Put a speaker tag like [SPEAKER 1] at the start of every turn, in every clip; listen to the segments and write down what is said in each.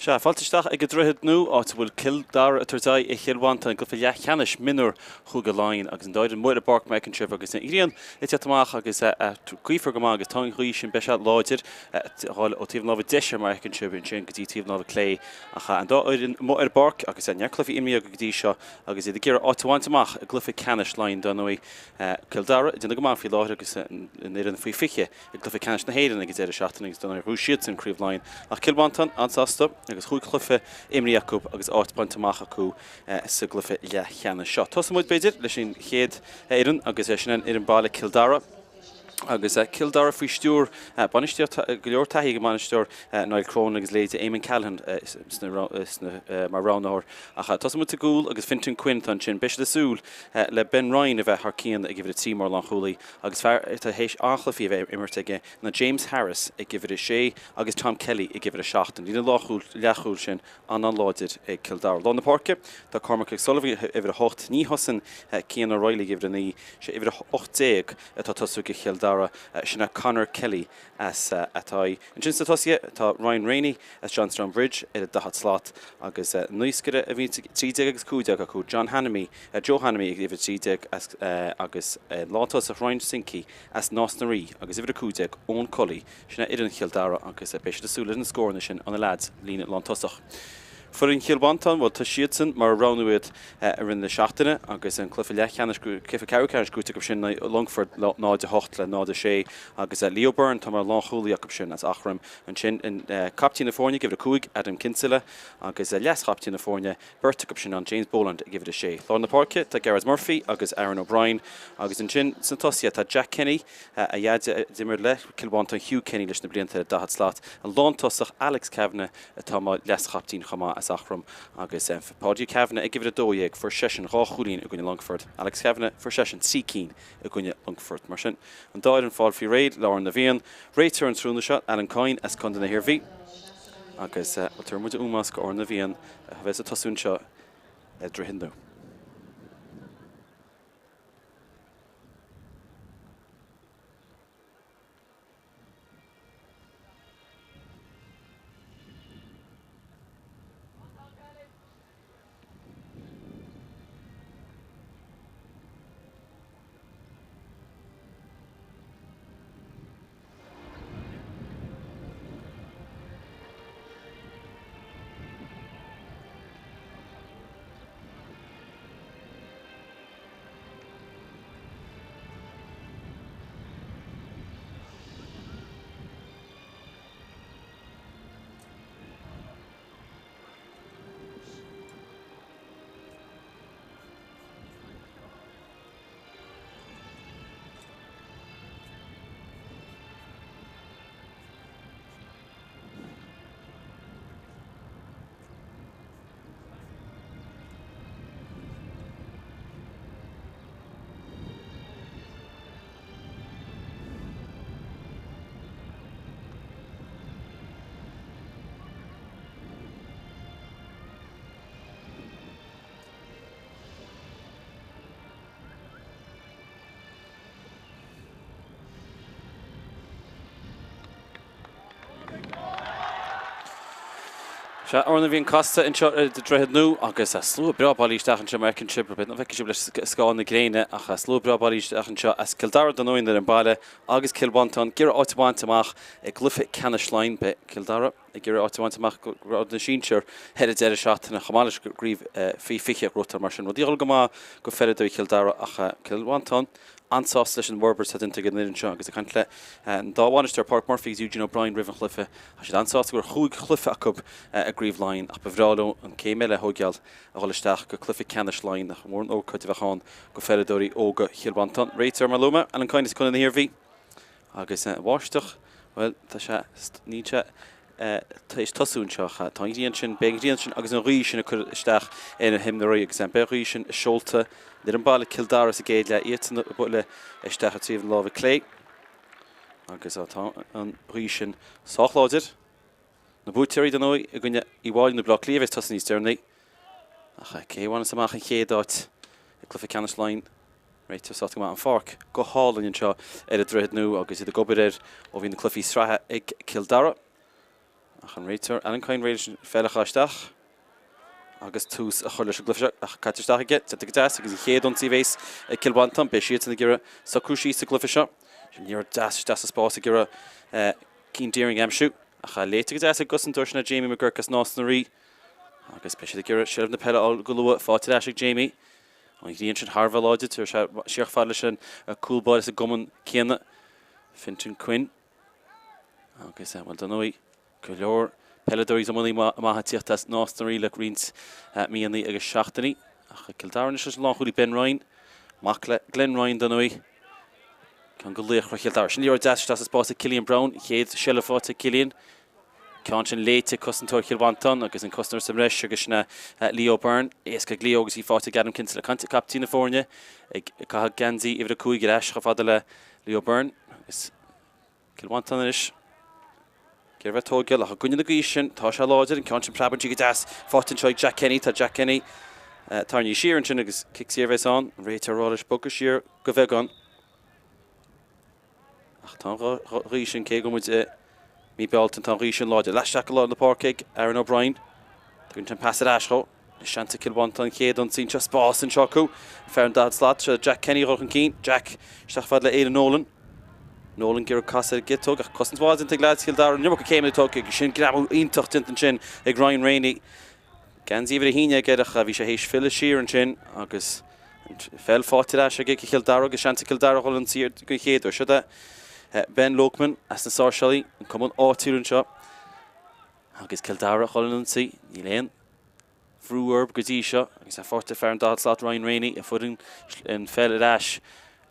[SPEAKER 1] Sea, fáilte isteach ag an Droichead Nua, áit a bhfuil Cill Dara ag tabhairt aghaidh ar Chill Mhantáin i gcluiche leathcheannais mionúr Chúige Laighean agus an dá fhoireann amuigh ar an bpáirc mar a fheiceann sibh agus an ghrian ag teacht amach agus gaofar go maith agus tá an ghaoth sin, beidh sé láidir ag dul ó taobh na láimhe deise mar a fheiceann sibh ansin go dtí taobh na láimhe clé ach an dá fhoireann amuigh ar an bpáirc agus neart cluichí imrithe acu go dtí seo agus iad ag iarraidh áit a bhaint amach i gcluiche ceannais Laighean dar ndóigh. Cill Dara ag déanamh go maith faoi láthair agus an fhoireann faoi 20 i gcluiche ceannais na hÉireann ag an deireadh seachtaine agus dar ndóigh bhuaigh siadsan Craobh Laighean. Ach Cill Mhantáin an-sásta agus chúig chluiche imrithe acu agus áit bainte amach acu sa gcluiche leathcheannais seo. Tosóidh muid, b'fhéidir, leis an chéad fhoireann agus sin an fhoireann baile Cill Dara. Agus Cill Dara faoi stiúir bainisteoir, go leor taithí ag an mbainisteoir Niall Cronin agus leithéidí Eamon Callaghan mar roghnóir. Ach tosóidh muid sa gcúl agus Fintan Quinn atá ansin. Beidh siad ag súil le Ben Ryan a bheith thar cionn ag uimhir a 3 mar lánchúlaí agus fear atá théis an-chluichí a bheith imirt aige ná James Harris ag uimhir a 6 agus Tom Kelly ag uimhir a 7. An líne leathchúil sin an-an-láidir ag Cill Dara. Lár na páirce, tá Cormac O'Sullivan ag uimhir a 8. Ní thosaíonn Cian O'Reilly ag uimhir a 9. Sé uimhir a 18 atá ag tosú do Chill Dara, sin é Conor Kelly as Athy. Ansin sna tosaithe, tá Ryan Rainey as Johnstownbridge ar an 40 slat agus naoscaire a bhíonn 13 agus 15 acu, John Hanamy, Joe Hanamy ag uimhir 13 as agus lántosach Ryan Sinckey as Nás na Rí agus uimhir 15 Eoin Cully. Sin é fhoireann Chill Dara agus beidh siad ag súil leis na scóranna sin ó na leaids líne lántosach. Foireann Chill Mhantáin, bhuel tá siadsan mar a roghnaíodh iad i rith na seachtaine agus an cluiche leathcheannais, cluiche ceathrú ceannais gnóite acu sin in aghaidh Longfort 0-8 le 0-6 agus Leo Byrne atá mar lánchúlaí acu sin as Eachroim. Ansin captaen na foirne ag uimhir 5, Adam Kinsella agus leaschaptaen na foirne, beirt acu sin ann, James Boland ag uimhir 6. Lár na páirce tá Gareth Murphy agus Aaron O'Brien agus ansin sna tosaithe tá Jack Kenny, A dhaid a d'imir le Cill Mhantáin, Hugh Kenny leis na blianta ar 40 slat. An lántosach Alex Kavanagh atá mar leaschaptaen chomh maith as Eachroim agus Paudie Kavanagh ag uimhir 12, fuair seisean dhá chúilín i gcoinne Longfort. Alex Kavanagh, fuair seisean 3 cinn i gcoinne Longfort. Mar sin, an dá fhoireann fáil faoi réidh le Ár na bhFiann. Réiteoir an tráthnóna seo, Alan Coyne as Contae na hIarmhí agus tabharfaidh muid ómós go Ár na bhFiann a bheas ag tosú anseo ar Droichead Nua. Sea, Ár na bhFiann casta anseo ar an Droichead Nua agus slua breá bailithe isteach anseo mar a fheiceann sibh, b'fhéidir nach bhfeicfidh sibh le scáth na gréine ach slua breá bailithe isteach anseo as Cill Dara dar ndóigh an fhoireann baile agus Cill Mhantáin ag iarraidh áit a bhaint amach i gcluiche ceannais Laighean. Beidh Cill Dara ag iarraidh áit a bhaint amach go grád na sinsear ar an deireadh seachtaine chomh maith leis an gcraobh faoi 20 a ghnóthachtáil mar sin. Rudaí ag dul go maith go pheileadóirí Chill Dara ach Cill Mhantáin an-sásta leis an bhforbairt atá déanta ag an fhoireann seo agus ag caint le an dá bhainisteoir Pádraig Murphy agus Eugene O'Brien roimh an chluiche. Tá siad an-sásta go bhfuil chúig chluiche acu i gCraobh Laighean ach ba bhreá leo an céim eile a thóigeáil a dhul isteach go cluiche ceannais Laighean ach mór an ócáid a bheadh ann go pheileadóirí óga Chill Mhantáin. Réiteoir mar a luaigh mé, Alan Coyne as Contae na hIarmhí agus an bháisteach, bhuel, tá sé, níl sé. Tar éis tosú anseo, tá an ghrian sin, beidh an ghrian sin agus an ghaoth sin ag cur isteach ar na himreoirí agus beidh an ghaoth sin seolta ar an baile Cill Dara sa gcéad leath, iadsan ag bualadh isteach ar taobh na láimhe clé agus tá an ghaoth sin sách láidir. Na buaiteoirí, dar ndóigh, i gcoinne Uíbh Fhailí nó Baile Átha Cliath a bheas ag tosú níos deireanaí. Ach cé a bhaineas amach an chéad áit i gcluiche ceannais Laighean? Réiteoir sásta go maith an pháirc go hálainn anseo ar an Droichead Nua agus iad ag obair air ó bhí na cluichí sraithe ag Cill Dara. Ach an réiteoir Alan Kyne réidh leis an pheil a chaitheamh isteach agus tús a chur leis an gcluiche seo ach caite isteach aige, déanta go deas agus an chéad ionsaí a bhéas ag Cill Mhantáin, beidh siadsan ag iarraidh socrú síos sa gcluiche seo. Sin iarracht deas isteach sa spás ag iarraidh Cian Deering a aimsiú ach léite go deas ag an gcosantóir sin Jamie McGurk as Nás na Rí agus beidh siad ag iarraidh seilbh na peile a fháil go luath. Faighte ar ais ag Jamie. An ghrian sin thar a bheith láidir, tabharfaidh sé siar chomh fada leis an cúl báire sa gcumann céanna, Fintan Quinn. Agus, bhuel, dar ndóigh, go leor peileadóirí is iománaí maithe ag tíocht as Nás na Rí le roinnt míonna agus seachtainí. Ach Cill Dara anois leis an lánchúlaí Ben Ryan, mac le Glenn Ryan, dar ndóigh. Ceann de laochra Chill Dara. Sin liathróid deas isteach sa spás ag Cillian Browne. Chéad seilbh faighte ag Cillian. Ceann sin léite ag cosantóir Chill Mhantáin agus an cosantóir sa mbreis agus sin é Leo Byrne. Éasca ag Leo agus í faighte ag Adam Kinsella. Caint captaen na foirne ag caitheamh geansaí uimhir 5 ar ais chomh fada le Leo Byrne agus Cill Mhantáin anois. Ag iarraidh a bheith tóigeáil ach i gcoinne na gaoithe sin tá sé láidir. An ceann sin preabann sí go deas faighte anseo ag Jack Kenny. Tá Jack Kenny tarraingthe siar ansin agus cic saor a bheas ann. An réiteoir ag rá leis bogadh siar go bheagán. Ach tá an ghaoth sin, cé go bhfuil muid i mí Bealtaine, tá an ghaoth sin láidir. Isteach go lár na páirce ag Aaron O'Brien. Tugann sé an pas ar ais dhó. Seans ag Cill Mhantáin an chéad ionsaí anseo. Spás anseo acu. Fear an 40 slat. Seo Jack Kenny a dhul chun cinn. Jack isteach fad le Aidan Nolan. Nolan ag iarraidh casadh ar an gciotóg ach cosaint mhaith déanta ag leaids Chill Dara. An iomarca céimeanna tógtha agus sin greamú iontach déanta ansin ag Ryan Rainey. Geansaí uimhir 11 air ach bhí sé théis filleadh siar ansin agus an pheil faighte ar ais ag Cill Dara agus seans ag Cill Dara dhul ionsaí den chéad uair. Seo é Ben Loughman as na Sáirséalaigh, an cumann áitiúil anseo agus Cill Dara dhul in ionsaí. Níl aon bhrú orthu go dtí seo agus é faighte ag fear an 40 slat Ryan Rainey a fuair an pheil ar ais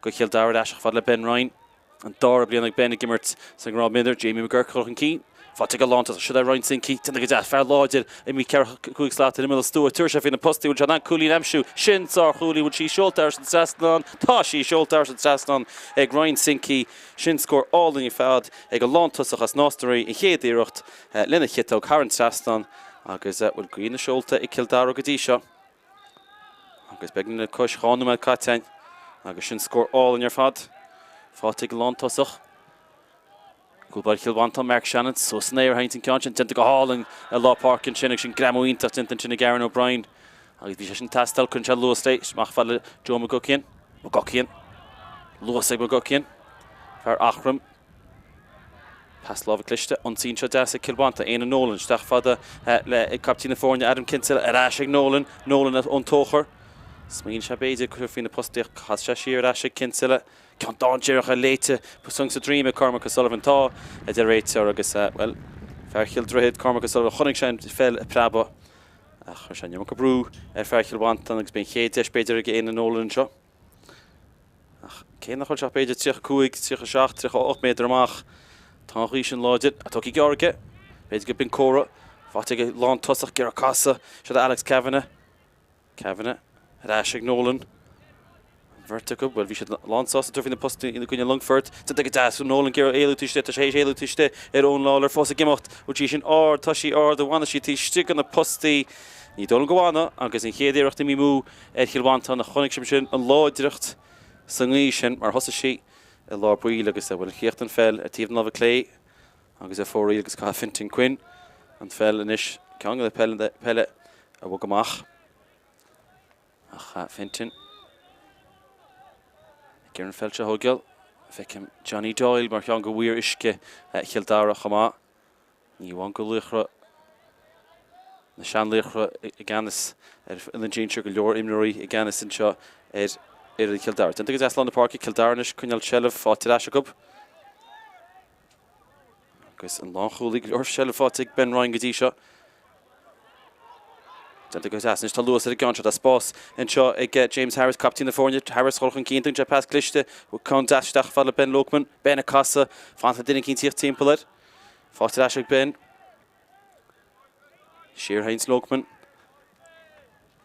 [SPEAKER 1] go Cill Dara ar ais chomh fada le Ben Ryan. An dara bliain ag Ben ag imirt sa ngrád mionúir, Jamie McGurk ag dul chun cinn. Faighte ag an lántosach. Seo é Ryan Sinckey. Déanta go deas. Fear láidir imithe 4, 5 slat ar imeall an stua. Tabharfaidh sé faoi na postaí. Bhfuil sé in ann cúilín a aimsiú? Sin sár-chúilín. Bhfuil sí seolta thar an trasnán? Tá sí seolta thar an trasnán ag Ryan Sinckey. Sin scór álainn ar fad ag an lántosach as Nás na Rí. An chéad iarracht lena chiotóg thar an trasnán agus bhfuil gaoth na seolta ag Cill Dara go dtí seo. Agus beagnach le cois 2 nóiméad caite againn agus sin scór álainn ar fad. Faighte ag an lántosach. Cúl báire Chill Mhantáin, Mark Shannon, suas san aer a théann an ceann sin, déanta go hálainn i lár páirce ansin agus sin greamú iontach déanta ansin ag Aaron O'Brien. Agus bhí sé sin ag teastáil, cuireann sé luas léi, amach fad le Joe McGuckian. McGuckian. Luas ag McGuckian. Fear Eachroim. Pas láimhe cliste, ionsaí anseo deas ag Cill Mhantáin, Éanna Nolan isteach fada le ag caiptín na foirne Adam Kinsella, ar ais ag Nolan, Nolan ón Tóchar. Smaoinigh sé b'fhéidir cur faoi na postaí ach chas sé siar ar ais ag Kinsella. Ceann dainséarach léite san sa droim ag Cormac O'Sullivan. Tá, a deir an réiteoir agus, bhuel, fear Chill Droichid, Cormac O'Sullivan, chonaic sé an pheil ag preabadh ach chuir sé an iomarca brú ar fear Chill Mhantáin agus beidh an chéad deis b'fhéidir ag Éanna Nolan anseo. Ach cé nach bhfuil sé ach b'fhéidir 35, 37, 38 méadar amach, tá an ghaoth sin láidir. Tógtha gearr aige. B'fhéidir go b'in comhartha. Faighte ag an lántosach, ag iarraidh casadh. Seo Alex Kavanagh. Kavanagh ar ais ag Nolan. An bheirt acu, bhuel, bhí siad lánsásta tabhairt faoi na postaí i gcoinne Longfoirt. Déanta go deas. Nolan ag iarraidh éalú taobh istigh. Tá sé théis éalú taobh istigh ar Eoin Lawlor. Fós ag imeacht. Bhfuil sí sin ard? Tá sí ard. An bhfanfaidh sí taobh istigh de na postaí? Ní dóigh liom go bhfanfaidh. Agus an chéad iarracht imithe amú ar Chill Mhantáin ach chonaic sibh ansin an láidreacht sa ngaoth sin mar thosaigh sí i lár baill agus bhuel chríochnaigh an pheil ar taobh na láimhe clé agus ar fóraoil agus caithfidh Fintan Quinn an pheil anois, ceann de na peile a bhog amach ach Fintan ag iarraidh an pheil seo a thógáil. Feicim Johnny Doyle mar cheann de mhaoir uisce Chill Dara chomh maith. Ní amháin go laochra, na seanlaochra i gceannas ar an sinsir, go leor imreoirí i gceannas anseo ar fhoireann Chill Dara. Déanta go deas lár na páirce, Cill Dara anois coinneáil seilbh faighte ar ais acu. Agus an lánchúlaí, go leor seilbh faighte ag Ben Ryan go dtí seo. Déanta go deas. Anois tá luas ar an gceann seo. Tá spás anseo ag James Harris, captaen na foirne. Harris dul chun cinn, tugann sé pas cliste. Ceann deas isteach fad le Ben Loughman. Ben ag casadh. Fanfaidh duine eicínt tíocht timpeall air. Faighte ar ais ag Ben. Siar théanns Loakman.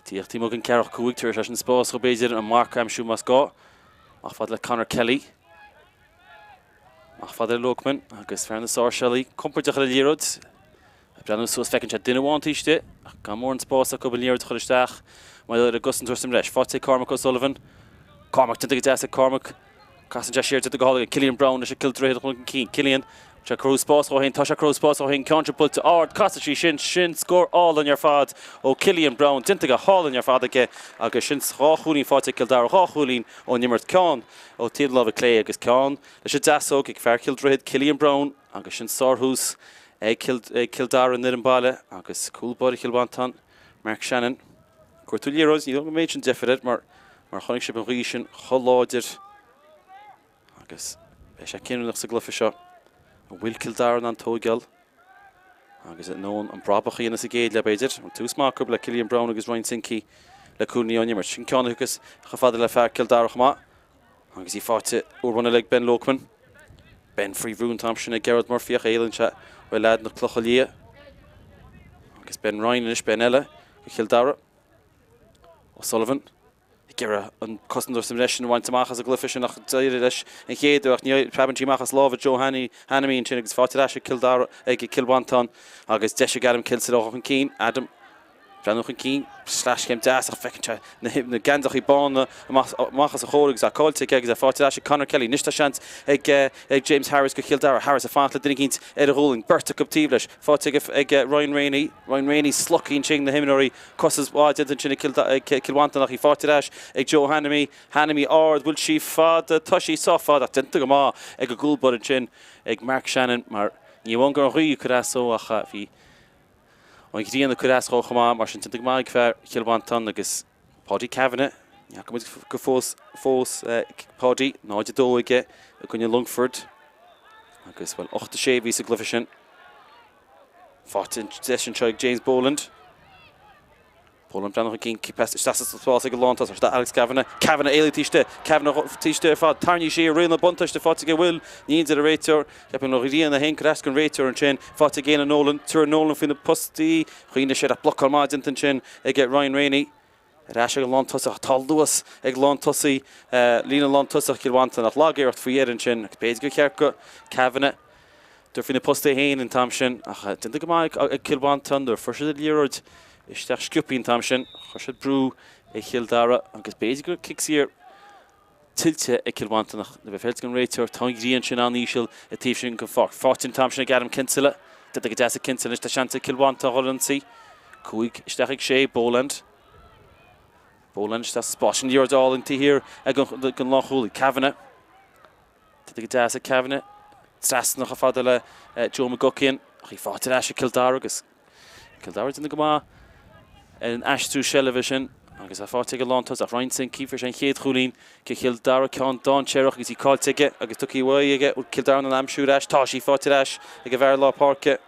[SPEAKER 1] Tíocht taobh amuigh den cheathracha 5 tar éis leis an spás dó b'fhéidir an marc a aimsiú más gá. Amach fada le Conor Kelly. Amach fada le Loakman agus fear na Sáirséalaí compordach ar an liathróid. Ag breathnú suas feiceann sé duine amháin taobh istigh ach gan mórán spáis acu an liathróid a chur isteach mar gheall ar an gcosantóir sa mbreis. Faighte ag Cormac O'Sullivan. Cormac déanta go deas ag Cormac. Casann sé siar déanta go hálainn ag Cillian Browne leis an Cill Droichead chun cinn. Cillian, tá sé ag cruthú spás dhó féin, tá sé ag cruthú spás dhó féin, ceann seo buailte ard, casadh sí sin, sin scór álainn ar fad ó Cillian Browne, déanta go hálainn ar fad aige agus sin dhá chúilín faighte ag Cill Dara, dhá chúilín ón imirt, ceann ó taobh na láimhe clé agus ceann leis an deasóg ag fear Chill Droichead, Cillian Browne agus sin sárthús ag Cill Dara in fhoirm baile agus cúl báire Chill Mhantáin, Mark Shannon. Cuartú liathróid, ní dóigh go mbeidh sin deifir air mar mar chonaic sibh an ghaoth sin chomh láidir agus beidh sé cinniúnach sa gcluiche seo. An bhfuil Cill Dara in ann tóigeáil agus in ann an brabach a dhéanamh sa gcéad leath b'fhéidir. An tús maith acu le Cillian Browne agus Ryan Sinke le cúilíní ón imirt. Sin ceann a thiocfas chomh fada le fear Cill Dara chomh maith. Agus í faighte uair amháin eile ag Ben Loakman. Ben faoi bhrú an t-am sin ag Gerard Murphy ach éalaíonn sé ó leaid na Clocha Liath. Agus Ben Ryan anois, Ben eile do Chill Dara. O'Sullivan ag iarraidh an cosantóir sa mbreis sin a bhaint amach as an gcluiche sin ach d'éirigh leis an chéad uair ach ní preabann sí amach as lámha Joe Hanamy ansin agus faighte ar ais ag Cill Dara ag Cill Mhantáin agus deis ag Adam Kinsella a dhul chun cinn. Adam Breathnú chun cinn, sleaschéim deas ach feiceann sé na geansachaí bána amach os a chomhair agus é caillte aige agus é faighte ar ais ag Conor Kelly. Anois tá seans ag James Harris do Chill Dara. Harris ag fanacht le duine eicínt ar a ghualainn. Beirt acu taobh leis. Faighte ag Ryan Rainey. Ryan Rainey slogtha ansin ag na himreoirí. Cosaint mhaith déanta ansin ag Cill Mhantáin ach í faighte ar ais ag Joe Hanamy. Hanamy ard, bhfuil sí fada? Tá sí sách fada ach déanta go maith ag an gcúl báire ansin ag Mark Shannon mar ní amháin gur an ghaoth ag cur as dó ach bhí An ghrian ag cur as dhó chomh maith, mar sin déanta go maith ag fear Chill Mhantáin agus Paudie Kavanagh. Ní fhaca muid go fós fós Paudie, 0-2 aige i gcoinne Longford agus, bhuel, 8-6 a bhí sa gcluiche sin. Faighte an deis anseo ag James Boland. Boland breathnú chun cinn, pas isteach sa spás ag an lántosach, seo Alex Kavanagh, Kavanagh éalaithe taobh istigh, Kavanagh taobh istigh ar fad, tarraingthe siar, riail na buntáiste faighte aige bhfuil, ní deir an réiteoir, ceapaim an ghrian a théann ag cur as don réiteoir ansin, faighte ag Éanna Nolan, triúr Nolan faoi na postaí, choinnigh sé ach blocáil maith déanta ansin ag Ryan Rainey. Ar ais ag an lántosach, tá luas ag lántosaí, líne lántosach Chill Mhantáin ach lag-iarracht faoi dheireadh ansin agus b'fhéidir gur cheart go Kavanagh tabhairt faoi na postaí é féin an t-am sin ach déanta go maith ag Cill Mhantáin nuair a fuair siad an liathróid isteach sciobtha an t-am sin. Chuir siad brú ar Chill Dara agus b'fhéidir go raibh cic saor tuillte ag Cill Mhantáin ach le bheith féaráilte don réiteoir, tá an ghrian sin an-íseal i taobh sin den pháirc. Faighte an t-am sin ag Adam Kinsella. Déanta go deas ag Kinsella anois tá seans ag Cill Mhantáin dhul ar ionsaí. 5 isteach ag 6, Boland. Boland isteach sa spás sin liathróid álainn taobh thiar ag an lánchúlaí. Kavanagh. Déanta go deas ag Kavanagh. Trasna chomh fada le Joe McGuckian. Ach í faighte ar ais ag Cill Dara agus Cill Dara déanamh go maith ar an aistriú seilbhe sin agus é faighte ag an lántosach Ryan Sinke. Fuair sé an chéad chúilín do Chill Dara, ceann dainséarach agus í caillte aige agus tugtha uaidh aige. Bhfuil Cill Dara in ann aimsiú ar ais? Tá sí faighte ar ais ag an bhfear lár páirce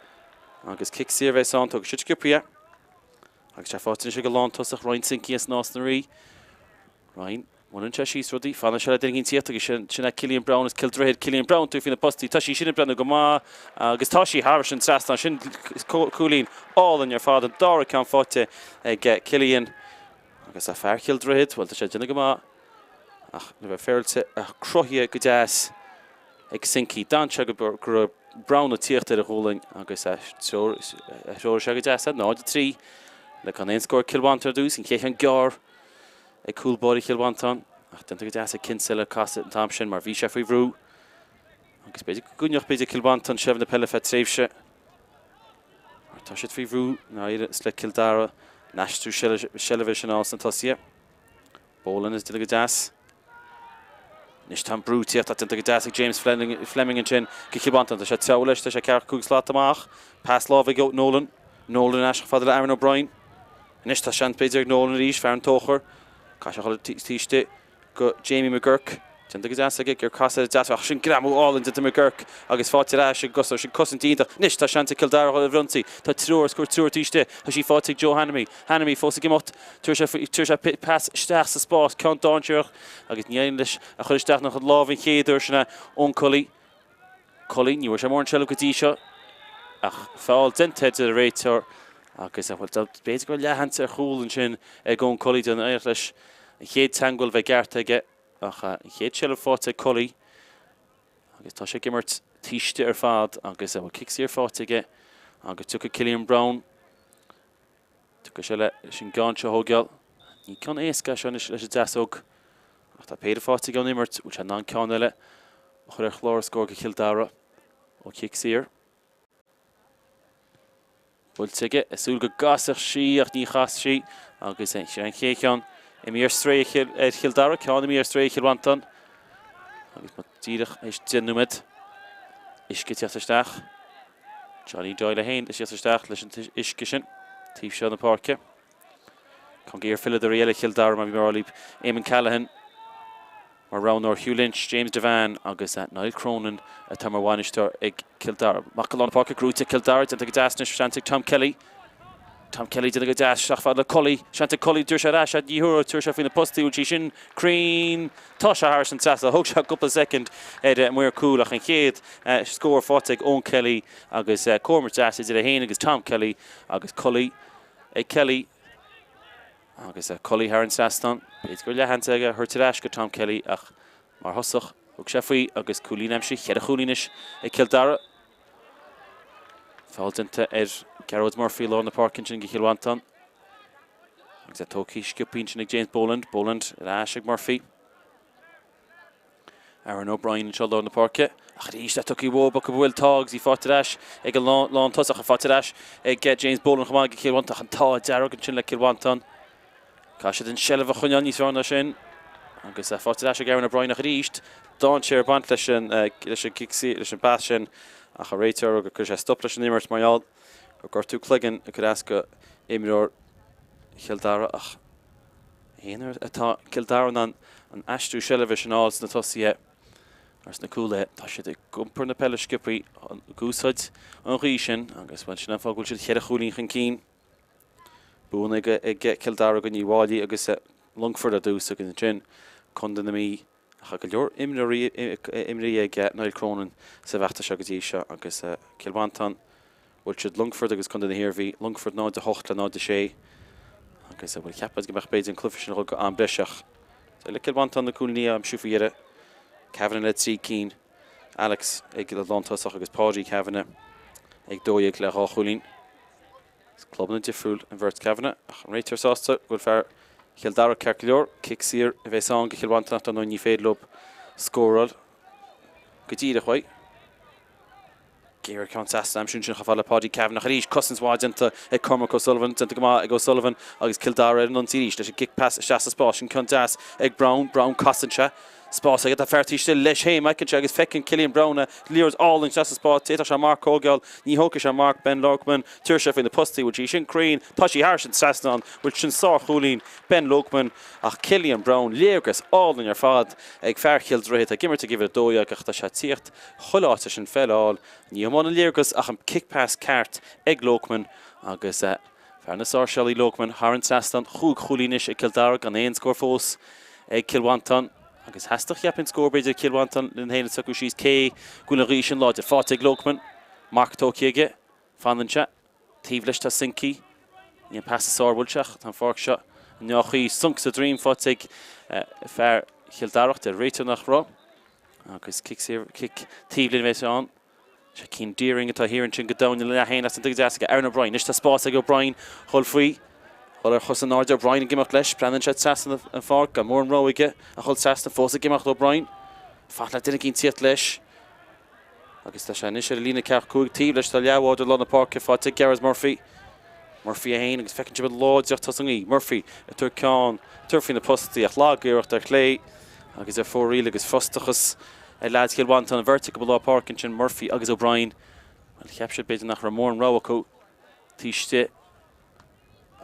[SPEAKER 1] agus cic saor a bheas ann. Tógfaidh siad sciobtha é agus sé faighte anois ag an lántosach Ryan Sinke as Nás na Rí. Ryan, Baineann sé síos rudaí, fanann sé le duine éigin tíocht agus sin é Cillian Browne as Cill Droichid. Cillian Browne tabhairt faoi na postaí. Tá sí sin ag breathnú go maith agus tá sí thairis an trasnán. Sin cúilín álainn ar fad, an dara ceann faighte ag Cillian. Agus a fear Chill Droichid, bhuel tá sé ag déanamh go maith ach le bheith féaráilte cruthaithe go deas ag Sinke. D'fhan sé go raibh Browne ag tíocht ar a ghualainn agus threoraigh sé go deas é, 0-3 le gan aon scór ag Cill Mhantáin ar dtús, an chéad cheann gearr. ag cúl báire Chill Mhantáin ach déanta go deas ag Kinsella casadh an t-am sin mar bhí sé faoi bhrú agus b'fhéidir go gcoinneodh b'fhéidir Cill Mhantáin seilbh na peile feadh tréimhse mar tá siad faoi bhrú náire le Cill Dara an aistriú seilbhe sin ann sna tosaithe. Boland is déanta go deas. Anois tá an brú ag tíocht ach déanta go deas ag James Fleming ansin go Cill Mhantáin. Tá sé ag treabhadh leis, tá sé ceathracha cúig slat amach. Pas láimhe ag Nolan. Nolan ar ais chomh fada le Aaron O'Brien. Anois tá seans b'fhéidir ag Nolan arís, fear an Tóchair. Caithfidh sé a dhul taobh istigh go Jamie McGurk. Déanta go deas aige, gur casadh ar deas ach sin greamú álainn déanta McGurk agus faighte ar ais ag an gcosantóir. Sin cosaint iontach. Anois tá seans ag Cill Dara dhul ar ionsaí. Tá triúr, scór triúr taobh istigh. Tá sí faighte ag Joe Hanamy. Hanamy fós ag imeacht. Tabharfaidh sé pas isteach sa spás, ceann dainséarach agus ní éiríonn leis a chur isteach ina lámh an chéad uair sin é Eoin Cully. Cully, ní bhfuair sé mórán seilbh go dtí seo ach feall déanta ar an réiteoir. Agus, bhuel, b'fhéidir go raibh leathsheans ar chúl ansin ag Eoin Cully, dá n-éireodh leis an chéad teagmháil bheith ceart aige, ach an chéad seilbh faighte ag Cully agus tá sé ag imirt taobh istigh ar fad agus, bhuel, cic saor faighte aige agus tiocfaidh Cillian Browne, tiocfaidh sé leis an gceann seo a thógáil. Ní ceann éasca é seo anois leis an deasóg ach tá péire faighte aige ón imirt, bhfuil sé in ann ceann eile a chur ar chlár an scóir do Chill Dara ó chic saor? Buailte aige, ag súil go gcasfadh sí ach ní chas sí agus sin an chéad cheann imithe ar strae ar Chill Dara, ceann imithe ar strae ag Cill Mhantáin agus muid díreach théis 10 nóiméad uisce ag teacht isteach. Johnny Doyle é féin ag teacht isteach leis an uisce sin taobh seo na páirce. Ceann d'iar-pheileadóirí eile Chill Dara mar bhí mé a rá libh, Eamon Callaghan. Mar roghnóir Hugh Lynch, James Devane agus Niall Cronin atá mar bhainisteoir ag Cill Dara. Amach go lár na páirce, gnóite ag Cill Dara, déanta go deas anois, seans ag Tom Kelly. Tom Kelly déanta go deas, isteach fad le Cully, seans ag Cully, tabharfaidh sé ar ais, ní thabharfaidh, tabharfaidh sé faoi na postaí, bhfuil sí sin cruinn? Tá sé thairis an trasnán, thóg sé cúpla soicind ar an maor cúil ach an chéad scór faighte ag Eoin Kelly agus comhimirt deas idir é féin agus Tom Kelly agus Cully ag Kelly. Agus Cully thar an trasnán, b'fhéidir go raibh leathsheans aige a thabhairt ar ais go Tom Kelly ach mar thosach, thug sé faoi agus cúilín aimsithe, cheithre chúilín anois ag Cill Dara. Feall déanta ar Gearóid Murphy i lár na páirce ansin do Chill Mhantáin. Agus é tógtha sciobtha ansin ag James Boland. Boland ar ais ag Murphy. Aaron O'Brien anseo i lár na páirce. Ach arís é tugtha uathu go bhfuil tá agus í faighte ar ais ag an lántosach, faighte ar ais ag James Boland chomh maith ag Cill Mhantáin. Ach an t-ádh dearg ansin le Cill Mhantáin. Caithfidh siad an seilbh a choinneáil níos fearr ná sin. Agus faighte ar ais ag Aaron O'Brien ach arís dainséar ag baint leis an leis an gcic leis an bpas sin ach an réiteoir gur chuir sé stop leis an imirt mar gheall gur gortú cloigeann ag cur as go imreoir Chill Dara ach Aon uair atá Cill Dara in ann an aistriú seilbhe sin a fháil sna tosaithe ar sna cúlaithe, tá siad ag iompar na peile sciobthaí, ag úsáid an ghaoth sin agus, bhuel, sin an fáth go bhfuil siad cheithre chúilín chun cinn. Buanna ag Cill Dara i gcoinne Uíbh Fhailí agus Longfort ar dtús agus ansin Contae na Mí. Ach tá go leor imreoirí imrithe ag Niall Cronin sa bhfeachtas seo go dtí seo agus Cill Mhantáin, bhuail siad Longfort agus Contae na hIarmhí, Longfort 0-8 le 0-6 agus bhuel cheap muid go mbeadh b'fhéidir an cluiche sin ag dul go am breise ach d'éirigh le Cill Mhantáin na cúilíní a aimsiú faoi dheireadh. Kavanagh le 3 cinn, Alex ag lántosach agus Paudie Kavanagh ag 12 le 2 chúilín. Is clubanna difriúil an bheirt Kavanagh ach an réiteoir sásta go bhfuil fear Chill Dara ceart go leor. Cic saor a bheas ann do Chill Mhantáin ach dar ndóigh ní féidir leo scóráil go díreach uaidh. Géar ceann seasta aimsiú ansin chomh fada le Paudie Kavanagh arís. Cosaint mhaith déanta ag Cormac O'Sullivan, déanta go maith ag O'Sullivan agus Cill Dara ar an ionsaí arís leis an gcic pas isteach sa spás sin. Ceann deas ag Browne. Browne casann sé. Spás aige, tá fear taobh istigh leis féin, feiceann sé agus feiceann Cillian Browne liathróid álainn isteach sa spás, d'fhéadfadh sé marc a thógáil, ní thógfaidh sé marc, Ben Loughman, tabharfaidh sé faoi na postaí, bhfuil sí sin cruinn, tá sí thairis an trasnán, bhfuil sin sár-chúilín, Ben Loughman, ach Cillian Browne, léargas álainn ar fad ag fear Chill Droichid, ag imirt ag uimhir 12 ach tá sé ag tíocht chuile áit leis an pheil a fháil, ní hamháin an léargas ach an cic pas ceart ag Loughman agus Fear na Sáirséalaí Loughman thar an trasnán, chúig chúilín anois ag Cill Dara gan aon scór fós ag Cill Mhantáin agus theastódh cheapfainn scór b'fhéidir ag Cill Mhantáin lena féin a socrú síos cé go bhfuil an ghaoth sin láidir. Faighte ag Loughman, marc tógtha aige, fanann sé, taobh leis tá Sinky, ní an pas is fearr bhfuil sé ach tá an pháirc seo i ndea-chaoi, sonc sa droim faighte ag fear Chill Dara ach deir an réiteoir nach raibh agus cic saor, cic taobh linn a bheas ann. Sé Cian Deering atá thiar ansin go domhain ina leath féin as an dtuige deas aige Aaron O'Brien. Anois tá spás ag O'Brien dhul faoi. Dhul ar chos in airde O'Brien ag imeacht leis. Breathnaíonn sé trasna an pháirc gan mórán rogha aige ach dhul trasna. Fós ag imeacht O'Brien. Fanacht le duine eicínt tíocht leis. Agus tá sé anois ar an líne ceathracha 5 taobh leis. Tá leathbhádóir lár na páirce faighte ag Gearóid Murphy. Murphy é féin agus feiceann sibh an láidreacht atá sa ngaoth. Murphy ag tabhairt ceann, ag tabhairt faoi na postaí ach lag-iarracht ar chlé agus ar fóraoil agus frustrachas ar leaids Chill Mhantáin, an bheirt acu i lár páirce ansin, Murphy agus O'Brien. Bhuel, cheap siad b'fhéidir nach raibh mórán rogha acu taobh istigh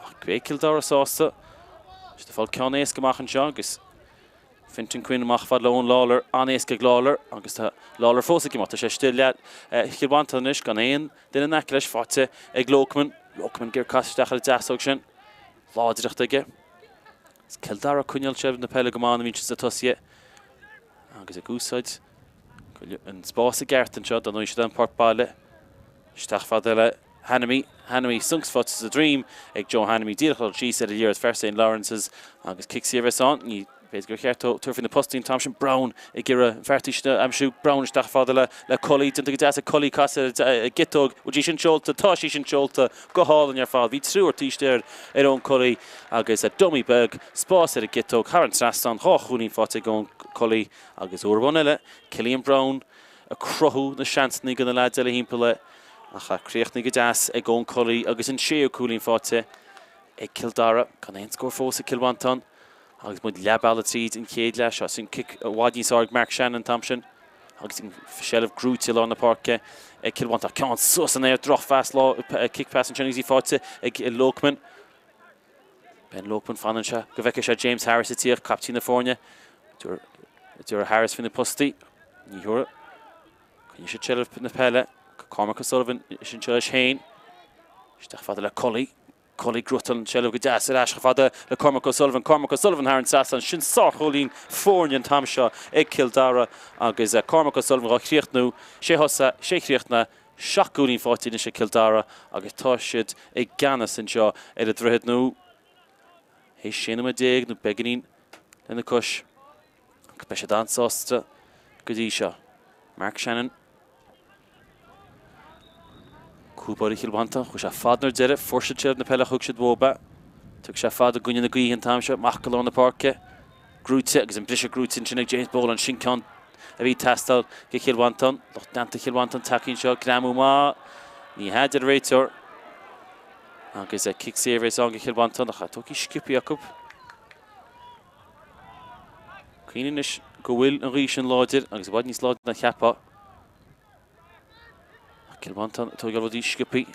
[SPEAKER 1] ach beidh Cill Dara sásta. Tá siad ag fáil ceann éasca amach anseo agus Fintan Quinn amach fad le Eoin Lawlor, an-éasca ag Lawlor agus tá Lawlor fós ag imeacht. Tá sé istigh i leath Chill Mhantáin anois gan aon duine in aice leis, faighte ag Loughman. Loughman ag iarraidh casadh isteach ar an deasóg sin. Láidreacht aige. Is Cill Dara ag coinneáil seilbh na peile go maith nuair a bhíonn siad sna tosaithe agus ag úsáid an spás i gceart anseo. Dar ndóigh siad an páirc baile. Isteach fad le. Hanamy, Hanamy sonc faighte sa droim ag Joe Hanamy díreach dul síos ar an liathróid fear St Laurence's agus cic saor a bheas ann. Ní b'fhéidir gur cheart dó tabhairt faoi na postaí an t-am sin. Browne ag iarraidh an fear taobh sin a aimsiú. Browne isteach fada le le Cully. Déanta go deas ag Cully casadh ar an gciotóg. Bhfuil sí sin seolta? Tá sí sin seolta go hálainn ar fad. Bhí triúr taobh istigh ar Eoin Cully agus dummy beag. Spás ar an gciotóg thar an trasnán. Dhá chúilín faighte ag Eoin Cully agus uair amháin eile Cillian Browne ag cruthú na seansanna do na leaids eile thimpeall air ach críochnaithe go deas ag Eoin Cully agus an séú cúilín faighte ag Cill Dara. Gan aon scór fós ag Cill Mhantáin agus muid leath bealaigh tríd an chéad leath seo. Sin cic i bhfad níos fearr ag Mark Shannon an t-am sin agus an seilbh gnóthaithe i lár na páirce ag Cill Mhantáin. Ceann suas san aer, drochphas, cic pas ansin agus í faighte ag Loughman. Ben Loughman fanann sé go bhfeicfidh sé James Harris ag tíocht, caiptín na foirne. Tabharfaidh Harris faoi na postaí. Ní thabharfaidh. Coinneoidh siad seilbh na peile. Cormac O'Sullivan sin seo leis féin. Isteach fada le Cully. Cully gnóthaíonn an tseilbh go deas ar ais chomh fada le Cormac O'Sullivan. Cormac O'Sullivan thar an trasnán. Sin sárchúilín foirne an t-am seo ag Cill Dara agus Cormac O'Sullivan dhá chríochnú. Sé thosaigh, sé chríochnaithe. 7 gcúilín faighte anois ag Cill Dara agus tá siad i gceannas anseo ar an Droichead Nua. Théis 16 nóiméad nó beagáinín lena cois agus beidh siad an-sásta go dtí seo. Mark Shannon. Cúl báire Chill Mhantáin, chuaigh sé fada ar deireadh, fuair siad seilbh na peile, thug siad uathu é. Thug sé fada i gcoinne na gaoithe an t-am seo, amach go lár na páirce. Gnóthaithe agus an briseadh gnóthaithe ansin ag James Boland. Sin ceann a bhí ag teastáil do Chill Mhantáin. Lucht leanta Chill Mhantáin tagtha anseo. Greamú maith. Ní hea, deir an réiteoir. Agus cic saor a bheas ann do Chill Mhantáin ach tógtha sciobtha acu. Cuimhnigh anois go bhfuil an ghaoth sin láidir agus i bhfad níos láidre ná a cheapfá. Cill Mhantáin ag tógáil rudaí sciobtha.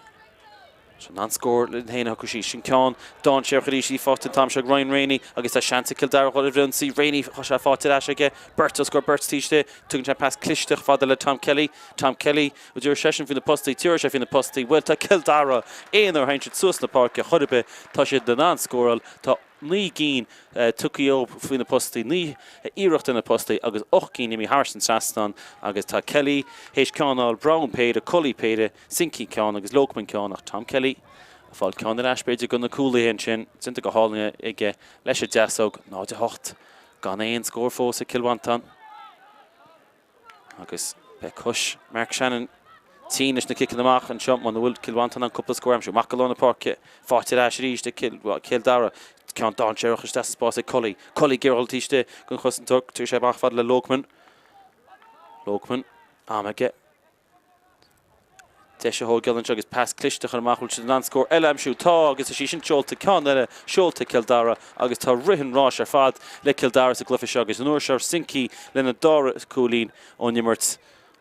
[SPEAKER 1] Sin an scór linn féin a thiocfaidh sí. Sin ceann dainséarach arís í faighte an t-am seo ag Ryan Rainey agus tá seans ag Cill Dara dhul ar ionsaí. Rainey, tá sé faighte ar ais aige. Beirt os comhair beirt taobh istigh. Tugann sé pas cliste chomh fada le Tom Kelly. Tom Kelly, an dtabharfaidh seisean faoi na postaí? Tabharfaidh sé faoi na postaí. Bhuel, tá Cill Dara aon uair a théann siad suas na páirce chor ar bith, tá siad in ann scóráil. Tá. 9 gcinn tugtha dhóibh faoi na postaí, 9 iarracht ar na postaí agus 8 gcinn imithe thar an trasnán agus tá Kelly théis ceann a fháil, Browne péire, Cully péire, Sinky ceann agus Loughman ceann ach Tom Kelly ag fáil ceann ar ais b'fhéidir do na cúlaithe ansin, déanta go hálainn aige leis an deasóg, 0-8 gan aon scór fós ag Cill Mhantáin. Agus beidh cois Mark Shannon tinn leis na ciceanna amach anseo muna bhfuil Cill Mhantáin in ann cúpla scór a aimsiú. Amach go lár na páirce, faighte ar ais arís ag Cill Dara. Ceann dainséarach isteach sa spás ag Cully. Cully ag iarraidh dul taobh istigh den chosantóir. Tabharfaidh sé amach fad le Loughman. Loughman, am aige. Deis a thógáil anseo agus pas cliste a chur amach. Bhfuil siad in ann scór eile a aimsiú? Tá agus tá sí sin seolta. Ceann eile seolta ag Cill Dara agus tá rith an ráis ar fad le Cill Dara sa gcluiche seo agus an uair seo Sinky lena dara cúilín ón imirt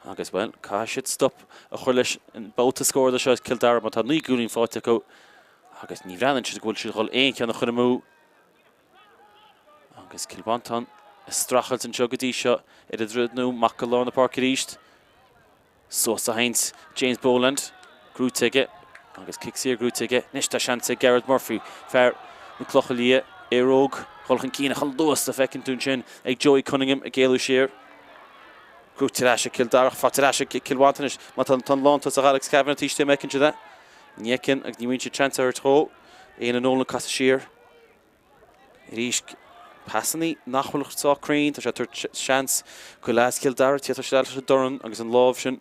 [SPEAKER 1] agus, bhuel, caithfidh siad stop a chur leis an mbabhta scórála seo ag Cill Dara mar tá 9 gcúilín faighte acu agus ní bhreathnaíonn siad go bhfuil siad ag dul aon cheann a chur amú. Agus Cill Mhantáin ag streachailt anseo go dtí seo ar an Droichead Nua, amach go lár na páirce arís. Suas a théann James Boland, gnóthaithe aige agus cic saor gnóthaithe aige. Anois tá seans ag Gearóid Murphy, fear na Cloiche Liath, aer óg, dhul chun cinn ach an luas a fheiceann tú ansin ag Joey Cunningham ag éalú siar. Gnóthaithe ar ais ag Cill Dara, faighte ar ais ag Cill Mhantáin anois. Má tá an lántosach Alex Kavanagh taobh istigh an bhfeiceann siad é? Ní fheiceann agus ní bhíonn siad seans a thabhairt dhó. Éanna Nolan ag casadh siar. Arís, pasanna nach bhfuil sách cruinn, tá sé ag tabhairt seans go leaids Chill Dara tíocht isteach leis an dorn agus an lámh sin.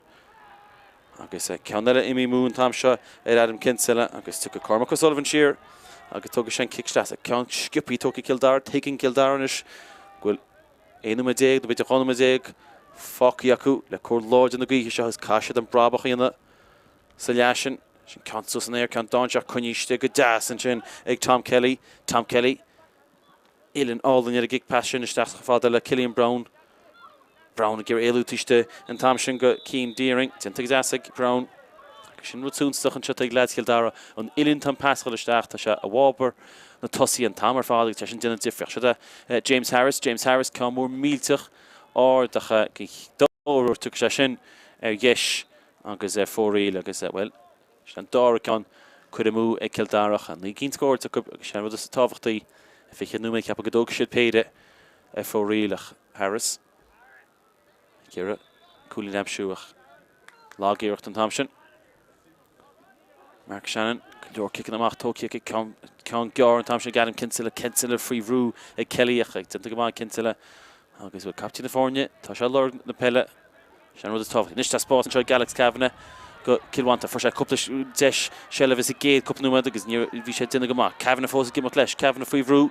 [SPEAKER 1] Agus ceann eile imithe amú an t-am seo ar Adam Kinsella agus tiocfaidh Cormac O'Sullivan siar agus tógfaidh sé an cic isteach. Ceann sciobtha tógtha ag Cill Dara, tuigeann Cill Dara anois go bhfuil 11 nóiméad nó b'fhéidir 12 nóiméad fágtha acu le cóir láidir na gaoithe seo agus caithfidh siad an brabach a dhéanamh sa leath sin. Sin ceann suas san aer, ceann dainséarach coinnithe istigh go deas ansin ag Tom Kelly. Tom Kelly, uillinn álainn ar an gcic pas sin isteach chomh fada le Cillian Browne. Browne ag iarraidh éalú taobh istigh an t-am sin go Cian Deering. Déanta go deas ag Browne. Agus sin rud suntasach anseo ag leaids Chill Dara. An uillinn tá an pas ag dul isteach, tá sé i bhfabhar na tosaithe an t-am ar fad agus tá sin déanamh difríocht. Seo é James Harris. James Harris, ceann mór millteach ard ach den dara huair tiocfaidh sé sin ar dheis agus ar fóraoil agus, bhuel, sin an dara ceann curtha amú ag Cill Dara ach 9 gcinn scóráilte acu agus sin an rud is tábhachtaí. I 20 nóiméad ceapaim go dtógfaidh siad péire ar fóraoil ach Harris ag iarraidh cúilín a aimsiú ach lag iarracht an t-am sin. Mark Shannon, go leor ciceanna amach tógtha aige, ceann gearr an t-am sin ag Adam Kinsella, Kinsella faoi bhrú ag Kelly ach déanta go maith ag Kinsella agus bhuel captaen na foirne, tá sé ag lorg na peile, sin an rud is tábhachtaí. Anois tá spás anseo ag Alex Kavanagh go Cill Mhantáin, fuair sé cúpla deis seilbhe sa gcéad cúpla nóiméad agus ní bhí sé ag déanamh go maith. Kavanagh fós ag imeacht leis, Kavanagh faoi bhrú,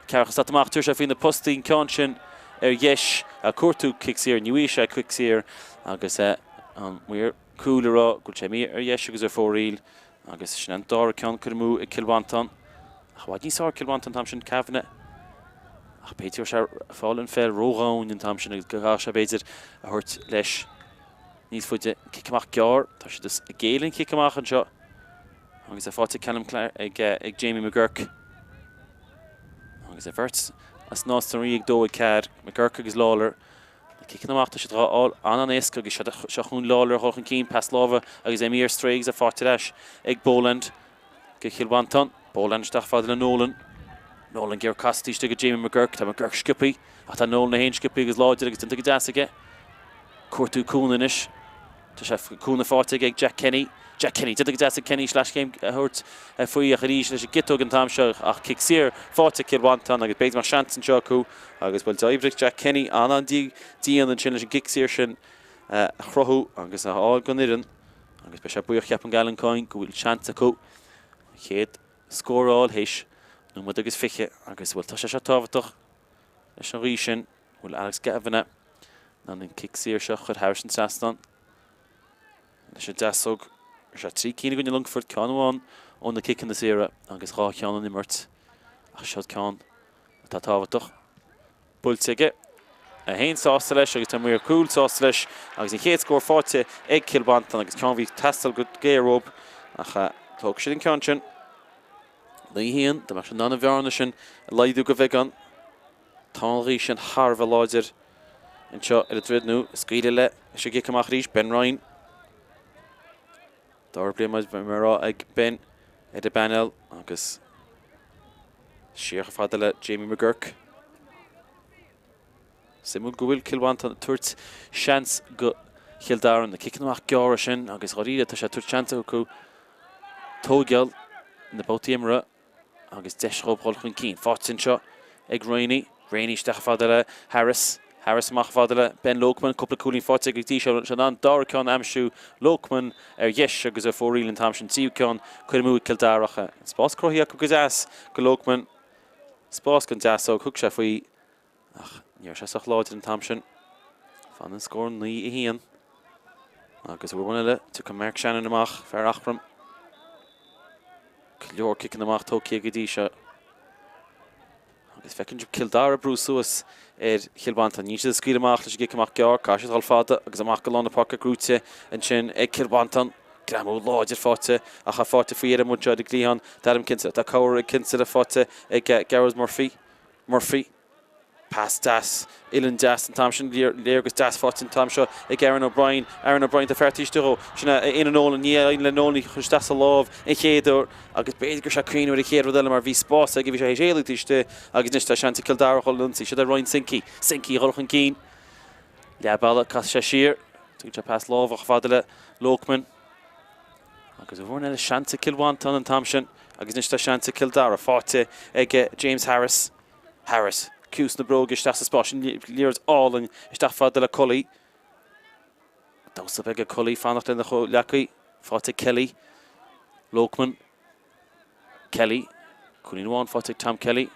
[SPEAKER 1] Ceathracha slat amach, tabharfaidh sé faoi na postaí an ceann sin ar dheis, ag cuartú cic saor, ní bhfaighidh sé cic saor agus an maor cúil ag rá go bhfuil sé imithe ar dheis agus ar fóraoil agus sin an dara ceann curtha amú ag Cill Mhantáin. Ach i bhfad níos fearr Cill Mhantáin an t-am sin, Kavanagh. Ach b'fhéidir go raibh sé ag fáil an pheil ródhomhain an t-am sin agus go gcaithfeadh sé b'fhéidir a thabhairt leis níos faide. Cic amach gearr, tá siad ag géilleadh an chic amach anseo agus é faighte ag Callum ag Jamie McGurk. Agus an bheirt as Nás na Rí ag 2 4, McGurk agus Lawlor. Na ciceanna amach, tá siad dhá fháil an-an-éasca agus seo chugainn Lawlor a dhul chun cinn, pas láimhe agus é imithe ar strae agus é faighte ar ais ag Boland go Chill Mhantáin. Boland isteach fada le Nolan. Nolan ag iarraidh casadh istigh go Jamie McGurk. Tá McGurk sciobtha ach tá Nolan é féin sciobtha agus láidir agus déanta go deas aige. Cuartú cúnamh anois. Tá sé cúnamh faighte aige ag Jack Kenny. Jack Kenny, déanta go deas ag Kenny sleaschéim a thabhairt faoi ach arís leis an gciotóg an t-am seo ach cic saor faighte ag Cill Mhantáin agus b'fhéidir go mbeadh seans anseo acu agus bhuel d'oibrigh Jack Kenny an-an-dian ansin leis an gcic saor sin a chruthú agus a fháil don fhoireann agus beidh sé buíoch ceapaim Alan Coyne go bhfuil seans acu an chéad scór a fháil théis nóiméad agus 20 agus bhuel tá sé seo tábhachtach leis an ghaoth sin. Bhfuil Alex Kavanagh in ann an cic saor seo a chur thairis an trasnán leis an deasóg. Rinne sé 3 cinn i gcoinne Longfoirt, ceann amháin ó na ciceanna saora agus 2 cheann ón imirt. Ach seo ceann atá tábhachtach. Buailte aige. É féin sásta leis agus tá maor cúil sásta leis agus an chéad scór faighte ag Cill Mhantáin agus ceann a bhí ag teastáil go géar uathu ach thóg siad an ceann sin. 9-1, dá mbeadh siad in ann an bhearna sin a laghdú go bheagán. Tá an ghaoth sin thar a bheith láidir anseo ar an Droichead Nua. Scaoileadh leis an gcic amach arís, Ben Ryan. Dara bliain mar a rá ag Ben ar an bpainéal agus siar chomh fada le Jamie McGurk. Suimiúil go bhfuil Cill Mhantáin ag tabhairt seans go Chill Dara na ciceanna amach gearra sin agus dháiríre tá sé ag tabhairt seans acu tóigeáil na babhtaí imeartha. Agus deis dhóibh dhul chun cinn. Faighte anseo ag Rainey. Rainey isteach fada le Harris. Harris amach fada le Ben Loughman. Cúpla cúilín faighte aige go dtí seo. Sé in ann dara ceann a aimsiú. Loughman ar dheis agus ar fóraoil an t-am sin. Tríú ceann curtha amú ag Cill Dara. Ach spás cruthaithe acu go deas go Loughman. Spás don deasóg. Thug sé faoi. Ach ní raibh sé sách láidir an t-am sin. Fanann an scór 9-1. Agus uair amháin eile, tiocfaidh Mark Shannon amach, fear Eachroim. Go leor ciceanna amach tógtha go dtí seo. Agus feiceann sibh Cill Dara ag brú suas ar Chill Mhantáin. Níl siad ag scaoileadh amach leis an gcic amach gearr. Caithfidh siad dul fada agus amach go lár na páirce gnóite ansin ag Cill Mhantáin. Greamú láidir faighte ach faighte faoi dheireadh amuigh anseo ar an gcliathán d'Adam Kinsella. Tá cabhair ag Kinsella faighte ag Gearóid Murphy. Murphy. Pas deas, uillinn deas an t-am sin, léargas deas faighte an t-am seo ag Aaron O'Brien. Aaron O'Brien, tá fear taobh istigh dhó. Sin é Éanna Nolan, ní éiríonn le Nolan í a chur isteach sa lámh an chéad uair agus b'fhéidir go raibh sé ag cuimhneamh ar an chéad rud eile mar bhí spás aige, bhí sé théis éalú taobh istigh agus anois tá seans ag Cill Dara dhul ionsaí. Siod é Ryan Sinke. Sinke a dhul chun cinn. Leath bealaigh, casfaidh sé siar. Tugann sé pas láimhe chomh fada le Loughman. Agus uair amháin eile seans ag Cill Mhantáin an t-am sin agus anois tá seans ag Cill Dara faighte ag James Harris. Harris, ciumhais na bróige isteach sa spás sin, liathróid álainn isteach fada le Cully. Damhsa beag ag Cully, fanacht lena chomhghleacaí, faighte ag Kelly. Loughman. Kelly. Cúilín amháin faighte ag Tom Kelly.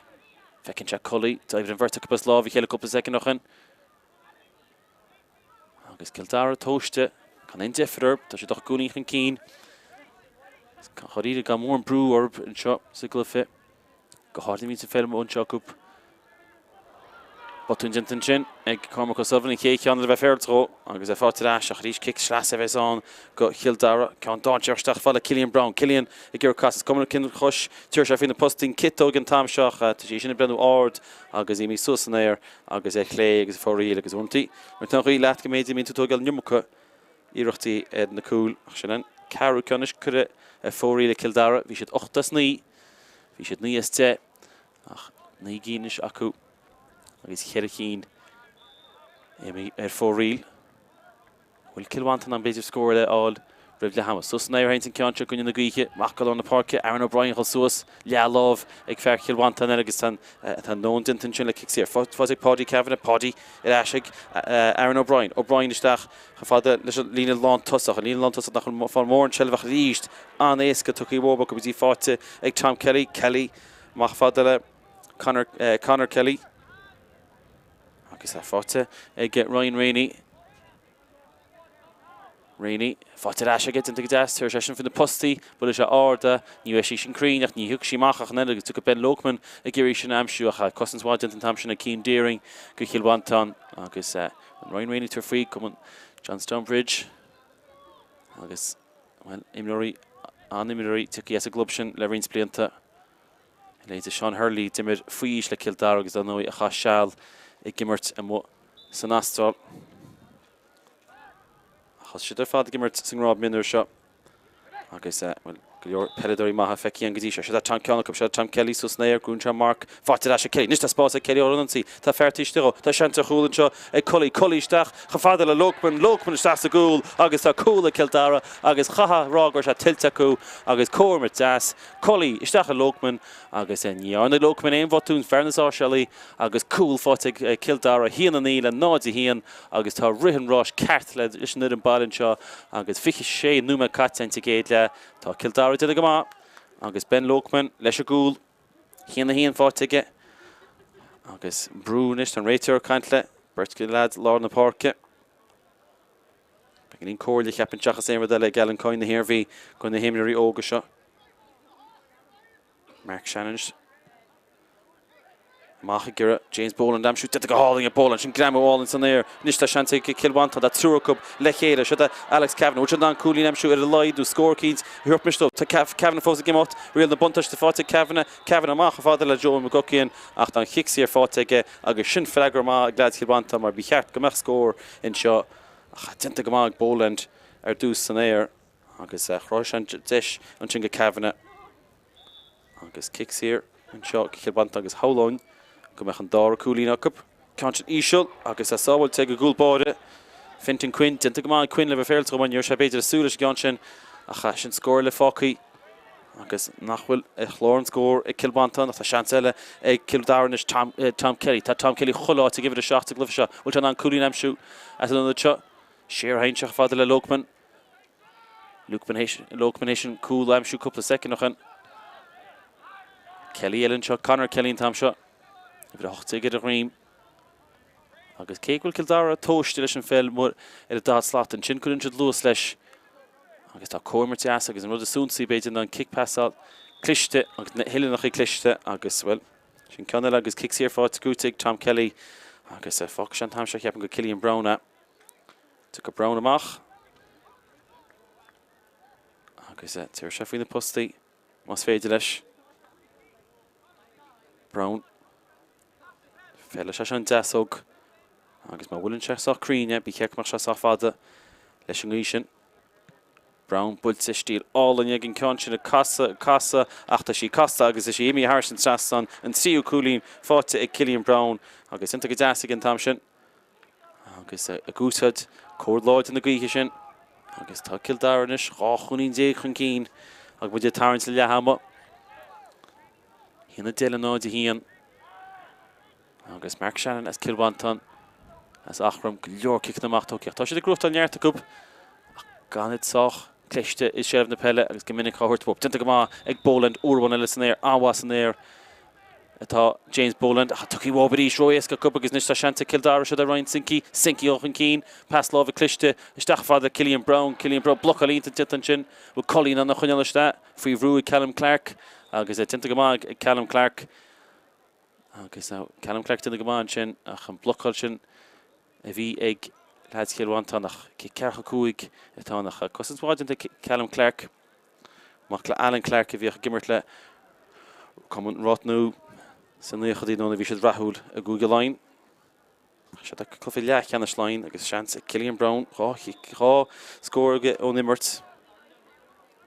[SPEAKER 1] Feiceann sé Cully, d'oibrigh an bheirt acu as lámh a chéile cúpla soicind ó shin. Agus Cill Dara tomhaiste, gan aon deifir orthu, tá siad 8 gcúilín chun cinn. Dháiríre gan mórán brú orthu anseo sa gcluiche. Go háirithe bhí an pheil anseo acu. Botún déanta ansin ag Cormac O'Sullivan, an chéad cheann a bheith féaráilte dhó agus é faighte ar ais ach arís cic sleasa a bheas ann go Chill Dara. Ceann dainséarach isteach fad le Cillian Browne. Cillian ag iarraidh casadh. Is cuma cén chois, tabharfaidh sé faoi na postaí an ciotóg an t-am seo ach tá sí sin ag breathnú ard agus imithe suas san aer. agus ar chlé agus fóraoil agus uaireanta nuair atá an ghaoth leat go mb'fhéidir mbíonn tú ag tógáil an iomarca iarrachtaí ar na cúil ach sin an ceathrú ceann anois curtha ar fóraoil ag Cill Dara. Bhí siad 8 as 9, bhí siad 9 as 10 ach 9 gcinn anois acu agus cheithre chinn imithe ar fóraoil. Bhfuil Cill Mhantáin in ann b'fhéidir scór eile a fháil? Roimh leath ama. Suas san aer a théanns an ceann seo i gcoinne na gaoithe. Amach go lár na páirce. Aaron O'Brien dhul suas. Leathlámh ag fear Chill Mhantáin air agus tá an nóin déanta ansin le cic saor. Faighte ag Paudie Kavanagh. Paudie ar ais ag Aaron O'Brien. O'Brien isteach chomh fada leis an líne lántosach. An líne lántosach nach bhfuil fáil mórán seilbh ach arís an-éasca tugtha uathu go dtí faighte ag Tom Kelly. Kelly amach fada le Conor, Conor Kelly. Agus é faighte ag Ryan Rainey. Rainey, faighte ar ais aige, déanta go deas, tabharfaidh sé sin faoi na postaí, buailfidh sé ard é, ní bheidh sí sin cruinn ach ní thiocfaidh sí amach ach an oiread agus tiocfaidh Ben Loughman ag iarraidh sin a aimsiú ach cosaint mhaith déanta an t-am sin ag Cian Deering go Chill Mhantáin agus Ryan Rainey tabhairt faoi cumann Johnstownbridge agus bhuel imreoirí an-imreoirí tiocfaidh as an gclub sin le roinnt blianta. Leithéidí Seán Hurley a d'imir faoi aois le Cill Dara agus dar ndóigh a chaith seal ag imirt amuigh san Astráil. Ach tá siad ar fad ag imirt sa ngrád mionúir seo agus bhuel, go leor peileadóirí maithe feicthe againn go dtí seo. Seo Tom ceann acu, seo Tom Kelly suas san aer, gnóthaíonn sé marc, faighte ar ais ag Kelly. Anois tá spás ag Kelly ón ionsaí. Tá fear taobh istigh dhó. Tá seans ar chúl anseo ag Cully. Cully isteach chomh fada le Loughman. Loughman isteach sa gcúl agus tá cúl ag Cill Dara agus chaithfeá a rá go raibh sé tuillte acu agus comhimirt deas. Cully isteach ar Loughman agus ní dhearna Loughman aon bhotún, fear na Sáirséalaí agus cúl faighte ag Cill Dara, 1-9 le 0-1 agus tá rith an ráis ceart leis an fhoireann baile anseo agus 26 nóiméad caite insa gcéad leath. Tá Cill Dara ag déanamh go maith agus Ben Loughman leis an gcúl, 1-1 faighte aige agus brú anois, tá an réiteoir ag caint le beirt de leaids lár na páirce. Beagáinín comhairle, cheapfainn, seachas aon rud eile ag Alan Coyne na hIarmhí do na himreoirí óga seo. Mark Shannon amach ag iarraidh James Boland a aimsiú. Déanta go hálainn ag Boland. Sin greamú álainn san aer. Anois tá seans ag Cill Mhantáin. Tá triúr acu le chéile. Seo é Alex Kavanagh. Bhfuil siad in ann cúilín a aimsiú ar a laghad nó scór eicínt a thabhairt anois dóibh. Tá Kavanagh fós ag imeacht. Riail na buntáiste faighte ag Kavanagh. Kavanagh amach chomh fada le Joey McGuckian ach tá an chic saor faighte aige agus sin freagra maith ag leaids Chill Mhantáin mar ba cheart go mbeadh scór anseo ach déanta go maith ag Boland ar dtús san aer agus chruthaigh sé an deis ansin go Kavanagh agus cic saor anseo go Cill Mhantáin agus shamhlóinn go mbeadh an dara cúilín acu. Ceann sin íseal agus é sábháilte ag an gcúl báire Fintan Quinn. Déanta go maith ag Quinn le bheith féaráilte chomh maith. Ní raibh sé b'fhéidir ag súil leis an gceann sin ach sin scór eile fágtha agus nach bhfuil ar chlár an scóir ag Cill Mhantáin ach tá seans eile ag Cill Dara anois Tom, Tom Kelly. Tá Tom Kelly chuile áit ag uimhir 7 sa gcluiche seo. Bhfuil sé in ann cúilín a aimsiú as an ionad seo? Siar a théann sé chomh fada le Loughman. Loughman théis, Loughman théis an cúl a aimsiú cúpla soicind ó shin. Kelly eile anseo, Conor Kelly an t-am seo. Uimhir 18 ar a dhroim. Agus cé go bhfuil Cill Dara tomhaiste leis an pheil ar an daichead slat ansin, cuireann siad luas leis agus tá comhimirt deas agus an rud is suntasaí b'fhéidir ná an cic pasáil cliste agus na huillinneacha cliste agus, bhuel, sin ceann eile agus cic saor faighte gnóthaithe ag Tom Kelly agus fágfaidh sé an t-am seo cheapfainn go Cillian Browne é. Tiocfaidh Browne amach agus tabharfaidh sé faoi na postaí más féidir leis. Browne. Feilfidh sé seo an deasóg agus má bhuaileann sé sách cruinn é, ba cheart go mbeadh sé sách fada leis an ngaoth sin. Browne buailte stíl álainn ag an ceann sin ag casadh, ag casadh ach tá sí casta agus tá sí imithe thairis an trasnán, an tríú cúilín faighte ag Cillian Browne agus iontach go deas ag an t-am sin agus ag úsáid cóir láidir na gaoithe sin agus tá Cill Dara anois 12 chúilín chun cinn agus muid ag tarraingt le leath ama. 1, 10 le 0, 1. Agus Mark Shannon as Cill Mhantáin as Eachroim, go leor ciceanna amach tógtha. Tá siad ag gnóthachtáil neart acu ach gan iad sách cliste i seilbh na peile agus go minic á thabhairt uathu. Déanta go maith ag Boland, uair amháin eile san aer, an-mhaith san aer atá James Boland. Ach tugtha uathu arís ró-éasca acu agus anois tá seans ag Cill Dara seo ar Ryan Sinke. Sinke ó chun cinn, pas láimhe cliste isteach fada le Cillian Browne. Cillian Browne blocáil iontach déanta ansin. Bhfuil Cully in ann a choinneáil isteach? Faoi bhrú ag Callum Clarke agus é déanta go maith ag Callum Clarke. Agus Callum Clarke déanta go maith ansin ach an blocáil sin a bhí ag leaids Chill Mhantáin ach cic ceathracha 5 atá ann ach cosaint mhaith déanta ag Callum Clarke. Mac le Alan Clarke a bhíodh ag imirt le Cumann Ráth Nua sna naochadaí nuair a bhí siad rathúil i gCúige Laighean. Seo é cluiche leathcheannais Laighean agus seans ag Cillian Browne, 2 scór aige ón imirt.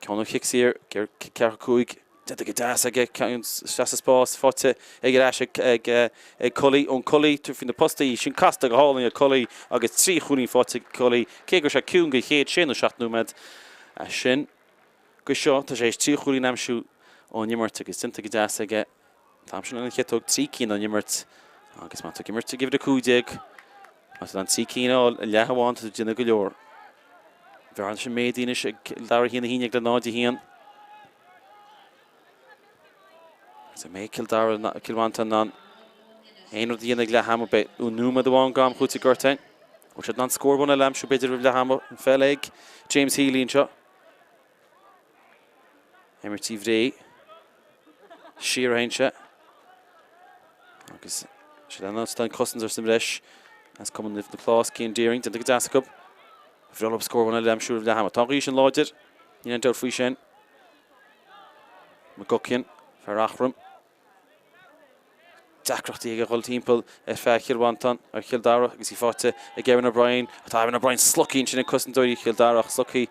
[SPEAKER 1] Ceann ó chic saor, cic ceathracha 5, déanta go deas aige, ceann isteach sa spás, faighte ag ar ais ag Cully, Eoin Cully, faoi na postaí, sin casta go hálainn ag Cully agus 3 chúilín faighte ag Cully, cé go raibh sé ciúin don chéad sé nó seacht nóiméad. As sin go seo, tá sé théis 3 chúilín a aimsiú ón imirt agus déanta go deas aige. An t-am sin ina chiotóg, 3 cinn ón imirt agus má tá tú ag imirt ag uimhir 15, má tá tú in ann 3 cinn a fháil i leath amháin, tá tú ag déanamh go leor. Bhearna sin méadaithe anois ag Cill Dara 1, 11 le 0, 1. Agus an mbeidh Cill Dara, Cill Mhantáin in ann aon rud a dhéanamh ag leath ama, beidh nóiméad amháin d'am cúitimh gortaithe. Bhfuil siad in ann scór amháin eile a aimsiú b'fhéidir roimh leath ama, an pheil ag James Healy anseo. Imirt Uí Bhré. Siar a théann sé. Agus sé an áit atá an cosaint ar sa mbreis as Cumann Naomh Nioclás, Cian Deering, déanta go deas acu. Bhreá leo scór amháin eile a aimsiú roimh leath ama. Tá an ghaoth sin láidir, níl aon dabht faoi sin. McGuckian, fear Eachroim. Deacrachtaí aige dhul timpeall ar fear Chill Mhantáin, ar Chill Dara agus í faighte ag Erin O'Brien. Tá Erin O'Brien slogtha ansin ag cosantóirí Chill Dara ach slogtha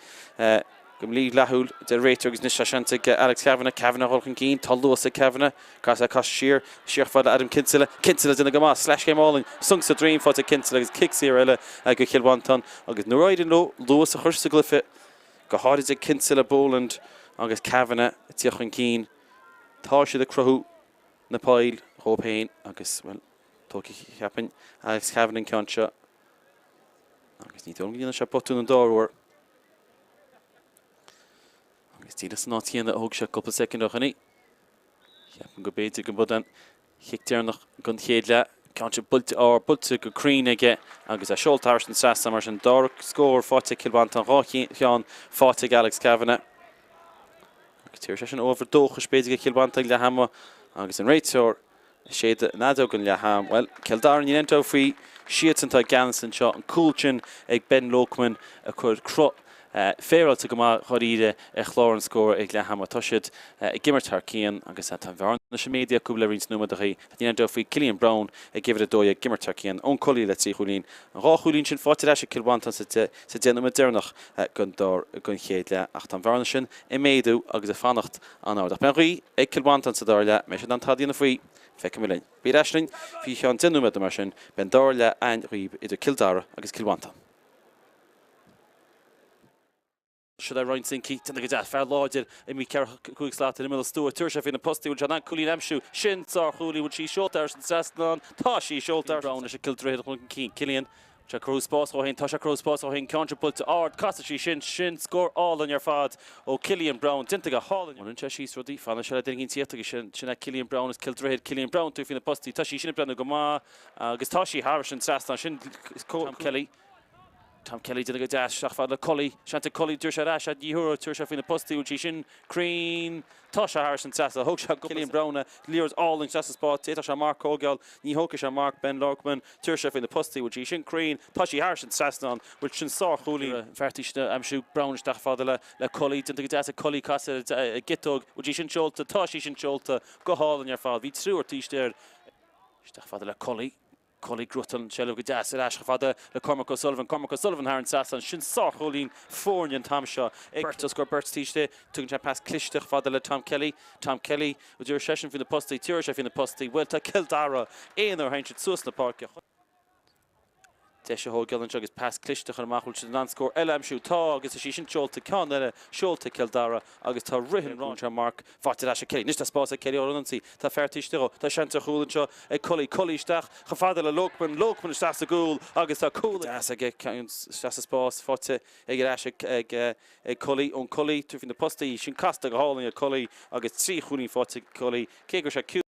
[SPEAKER 1] go mídhleathúil deir an réiteoir agus anois tá seans ag Alex Kavanagh, Kavanagh a dhul chun cinn. Tá luas ag Kavanagh. Caithfidh sé casadh siar, siar chomh fada le Adam Kinsella. Kinsella déanamh go maith. Sleaschéim álainn. Sonc sa droim faighte ag Kinsella agus cic saor eile go Chill Mhantáin agus nuair a éiríonn leo luas a chur sa gcluiche, go háirid ag Kinsella, Boland agus Kavanagh ag tíocht chun cinn. Tá siad ag cruthú na poill dhóibh féin agus, bhuel, tógfaidh, cheapfainn, Alex Kavanagh an ceann seo agus ní dóigh liom go ndéanfaidh sé botún an dara huair. Agus díreach san áit chéanna a thóg sé cúpla soicind ó shin í. Cheapfainn go b'fhéidir go mb'in an chic deireanach den chéad leath. Ceann sin buailte ard, buailte go cruinn aige agus é seolta thairis an trasnán mar sin. Dara scór faighte ag Cill Mhantáin, 2 cheann faighte ag Alex Kavanagh. Agus tabharfaidh sé sin ábhar dóchais b'fhéidir do Chill Mhantáin ag leath ama agus an réiteoir ag séideadh an fheadóg an leath am. Bhuel, Cill Dara níl aon dabht faoi, siadsan atá i gceannas anseo. An cúl sin ag Ben Loughman ag cur cruth féaráilte go maith dháiríre ar chlár an scóir ag leath ama. Tá siad ag imirt thar cionn agus tá an bhearna sin méadaithe acu le roinnt nóiméadachaí. Níl aon dabht faoi Cillian Browne ag uimhir 12 ag imirt thar cionn. Eoin Cully le 3 chúilín. An 2 chúilín sin faighte ar ais ag Cill Mhantáin sa 10 nóiméad deireanach den chéad leath ach tá an bhearna sin ag méadú agus ag fanacht an-ard. Ach beidh an ghaoth ag Cill Mhantáin sa dara leath. Mbeidh siad in ann tada a dhéanamh faoi? Feicfidh muid linn. Bí ar ais linn faoi cheann 10 nóiméad nó mar sin. Beidh an dara leath againn dhaoibh idir Cill Dara agus Cill Mhantáin. Seo é Ryan Sinke, déanta go deas, fear láidir, imithe 4, 5 slat ar imeall an stua, tabharfaidh sé faoi na postaí, bhfuil sé in ann cúilín a aimsiú, sin sár-chúilín, bhfuil sí seolta thar an trasnán, tá sí seolta thar Brown leis an Cill Droichead chun cinn, Cillian, bhfuil sé ag cruthú spás dhó féin, tá sé ag cruthú spás dhó féin, ceann seo buailte ard, casfaidh sí sin, sin scór álainn ar fad ó Cillian Brown, déanta go hálainn. Baineann sé síos rudaí, fanann sé le duine éigin tíocht agus sin, sin é Cillian Brown as Cill Droichead, Cillian Brown, tabharfaidh faoi na postaí, tá sí sin ag breathnú go maith agus tá sí thar an trasnán, sin Tom Kelly. Tom Kelly déanta go deas, isteach fad le Cully, seans ag Cully, tabharfaidh sé ar ais, ní thabharfaidh, tabharfaidh sé faoi na postaí, bhfuil sí sin cruinn, tá sé thairis an trasnán, thóg sé Cillian Browne, liathróid álainn isteach sa spás, d'fhéadfadh sé marc a thógáil, ní thógfaidh sé marc, Ben Loughman, tabharfaidh sé faoi na postaí, bhfuil sí sin cruinn, tá sí thairis an trasnán, bhfuil sin sár-chúilín. Fear sin a aimsiú, Browne isteach fada le le Cully, déanta go deas ag Cully, casadh ar an gciotóg, bhfuil sí sin seolta, tá sí sin seolta, go hálainn ar fad, bhí triúr taobh istigh air, isteach fada le Cully. Cully gnóthaíonn an tseilbh go deas ar ais chomh fada le Cormac O'Sullivan. Cormac O'Sullivan thar an trasnán. Sin sárchúilín foirne an t-am seo. Ag beirt os comhair beirt taobh istigh. Tugann sé pas cliste chomh fada le Tom Kelly. Tom Kelly, an dtabharfaidh seisean faoi na postaí. Tabharfaidh sé faoi na postaí. Bhuel, tá Cill Dara aon uair a théann siad suas na páirce. Deis a thógáil anseo agus pas cliste a chur amach. Bhfuil siad in ann scór eile a aimsiú? Tá agus tá sí sin seolta. Ceann eile seolta ag Cill Dara agus tá rith an ráin seo marc faighte ar ais ag Kelly. Anois tá spás ag Kelly ón ionsaí. Tá fear taobh istigh dhó. Tá seans ar chúl anseo ag Cully. Cully isteach chomh fada le Loughman. Loughman isteach sa gcúl agus tá cúl deas aige isteach sa spás faighte ag ar ais ag ag Cully. Ón Cully tabharfaidh faoi na postaí. Sin casta go hálainn ag Cully agus 3 chúilín faighte ag Cully. Cé go raibh sé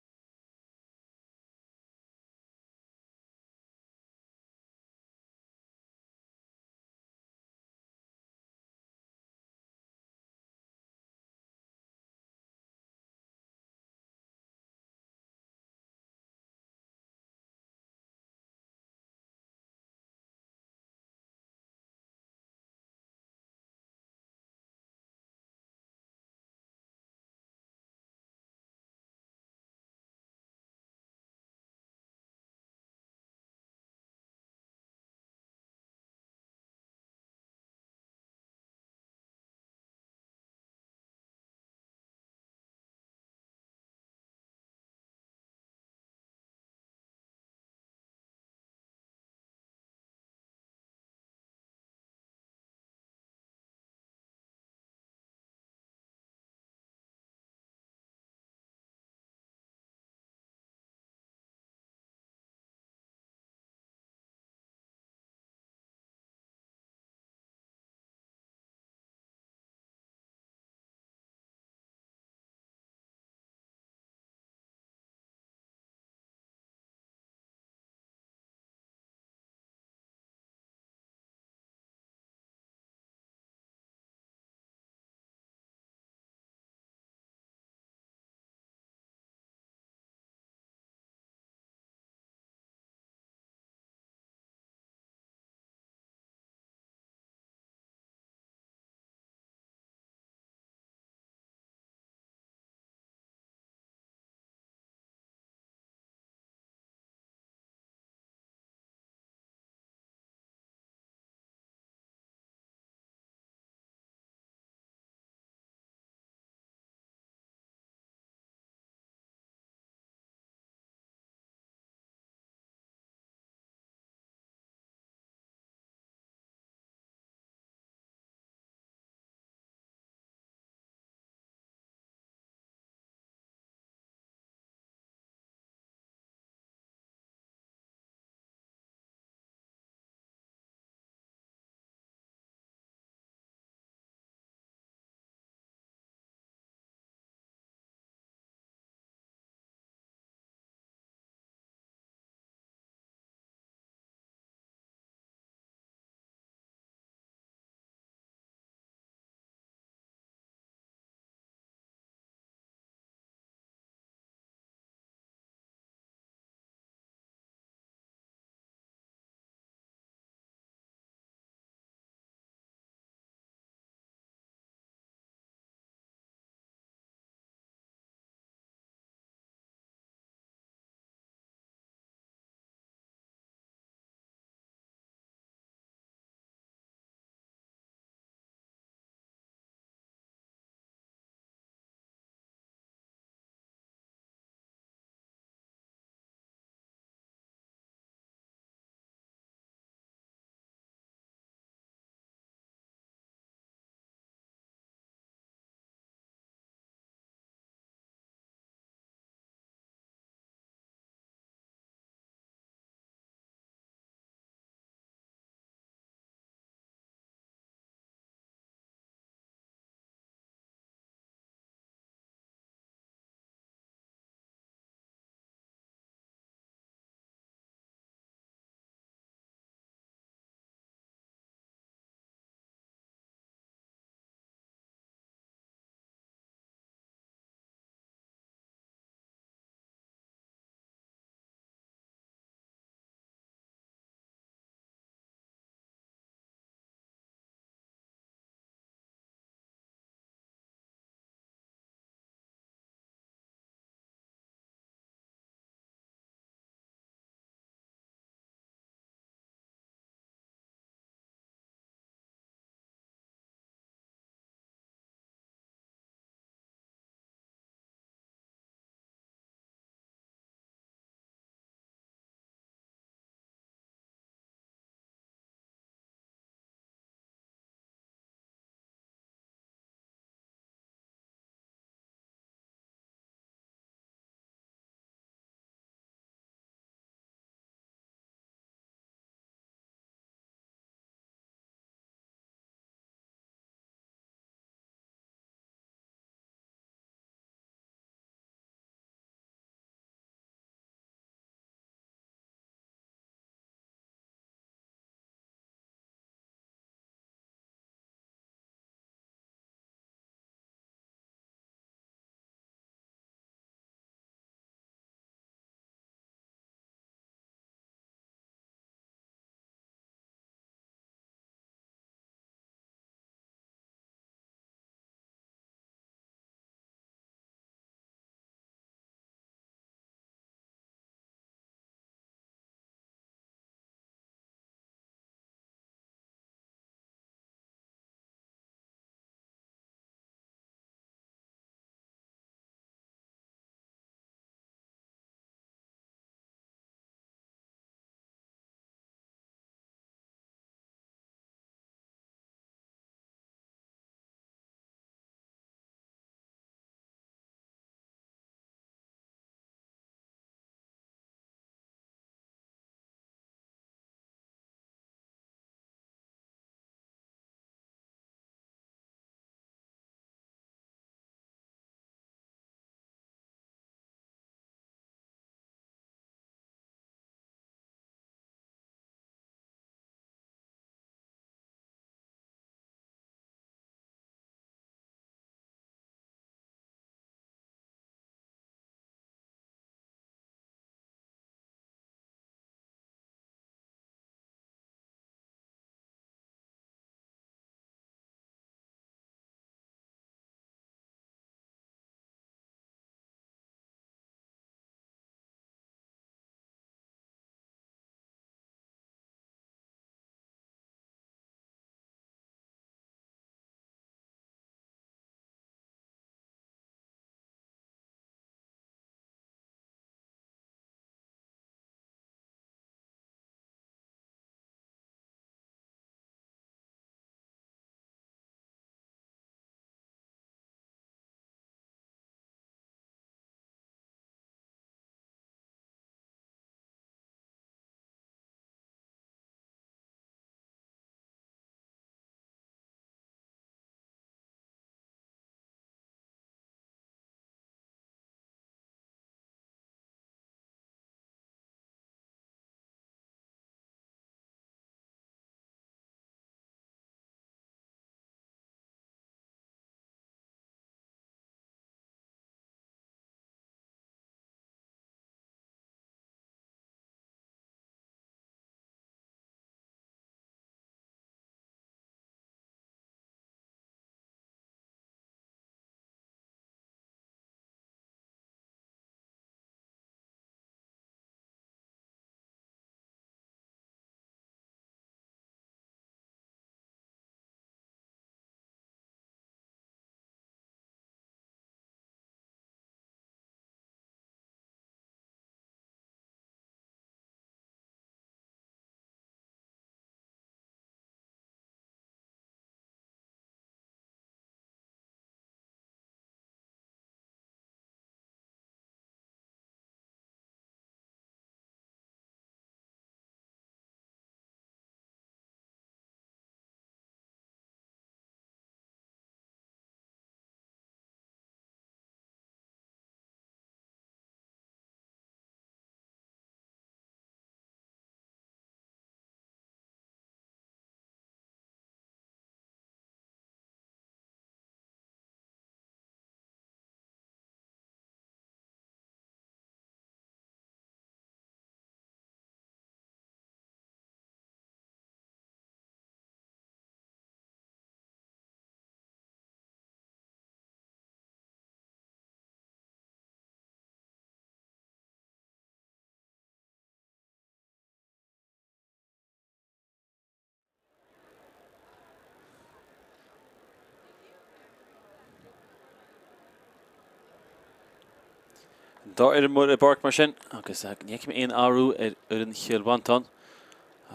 [SPEAKER 1] An dá fhoireann amuigh ar an bpáirc mar sin agus ní fheicim aon athrú ar fhoireann Chill Mhantáin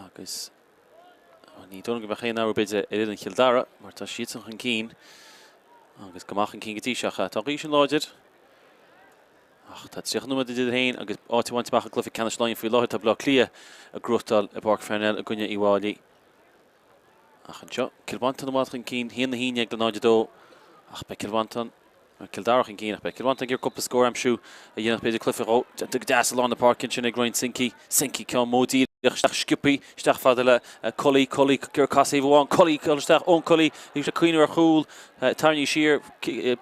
[SPEAKER 1] agus ní dóigh liom go mbeadh aon athrú b'fhéidir ar fhoireann Chill Dara mar tá siadsan chun cinn agus go maith chun cinn go dtí seo. Tá an ghaoth sin láidir ach tá 30 nóiméad idir féin agus áit a bhaint amach i gcluiche ceannais Laighean faoi láthair. Tá Baile Átha Cliath ag gnóthachtáil i bPáirc Pharnell i gcoinne Uíbh Fhailí. Ach anseo, Cill Mhantáin i bhfad chun cinn, 1-11 le 0-2 ach beidh Cill Mhantáin, nó Cill Dara chun cinn ach beidh Cill Mhantáin ag iarraidh cúpla scór a aimsiú a dhéanfadh b'fhéidir cluiche dhó. Déanta go deas i lár na páirce ansin ag Ryan Sankey. Sankey ceann mór díreach isteach sciobthaí isteach fada le Cully. Cully ag iarraidh casadh taobh amháin. Cully ag dul isteach. Eoin Cully bhí sé ag cuimhneamh ar chúl. Tarraingthe siar.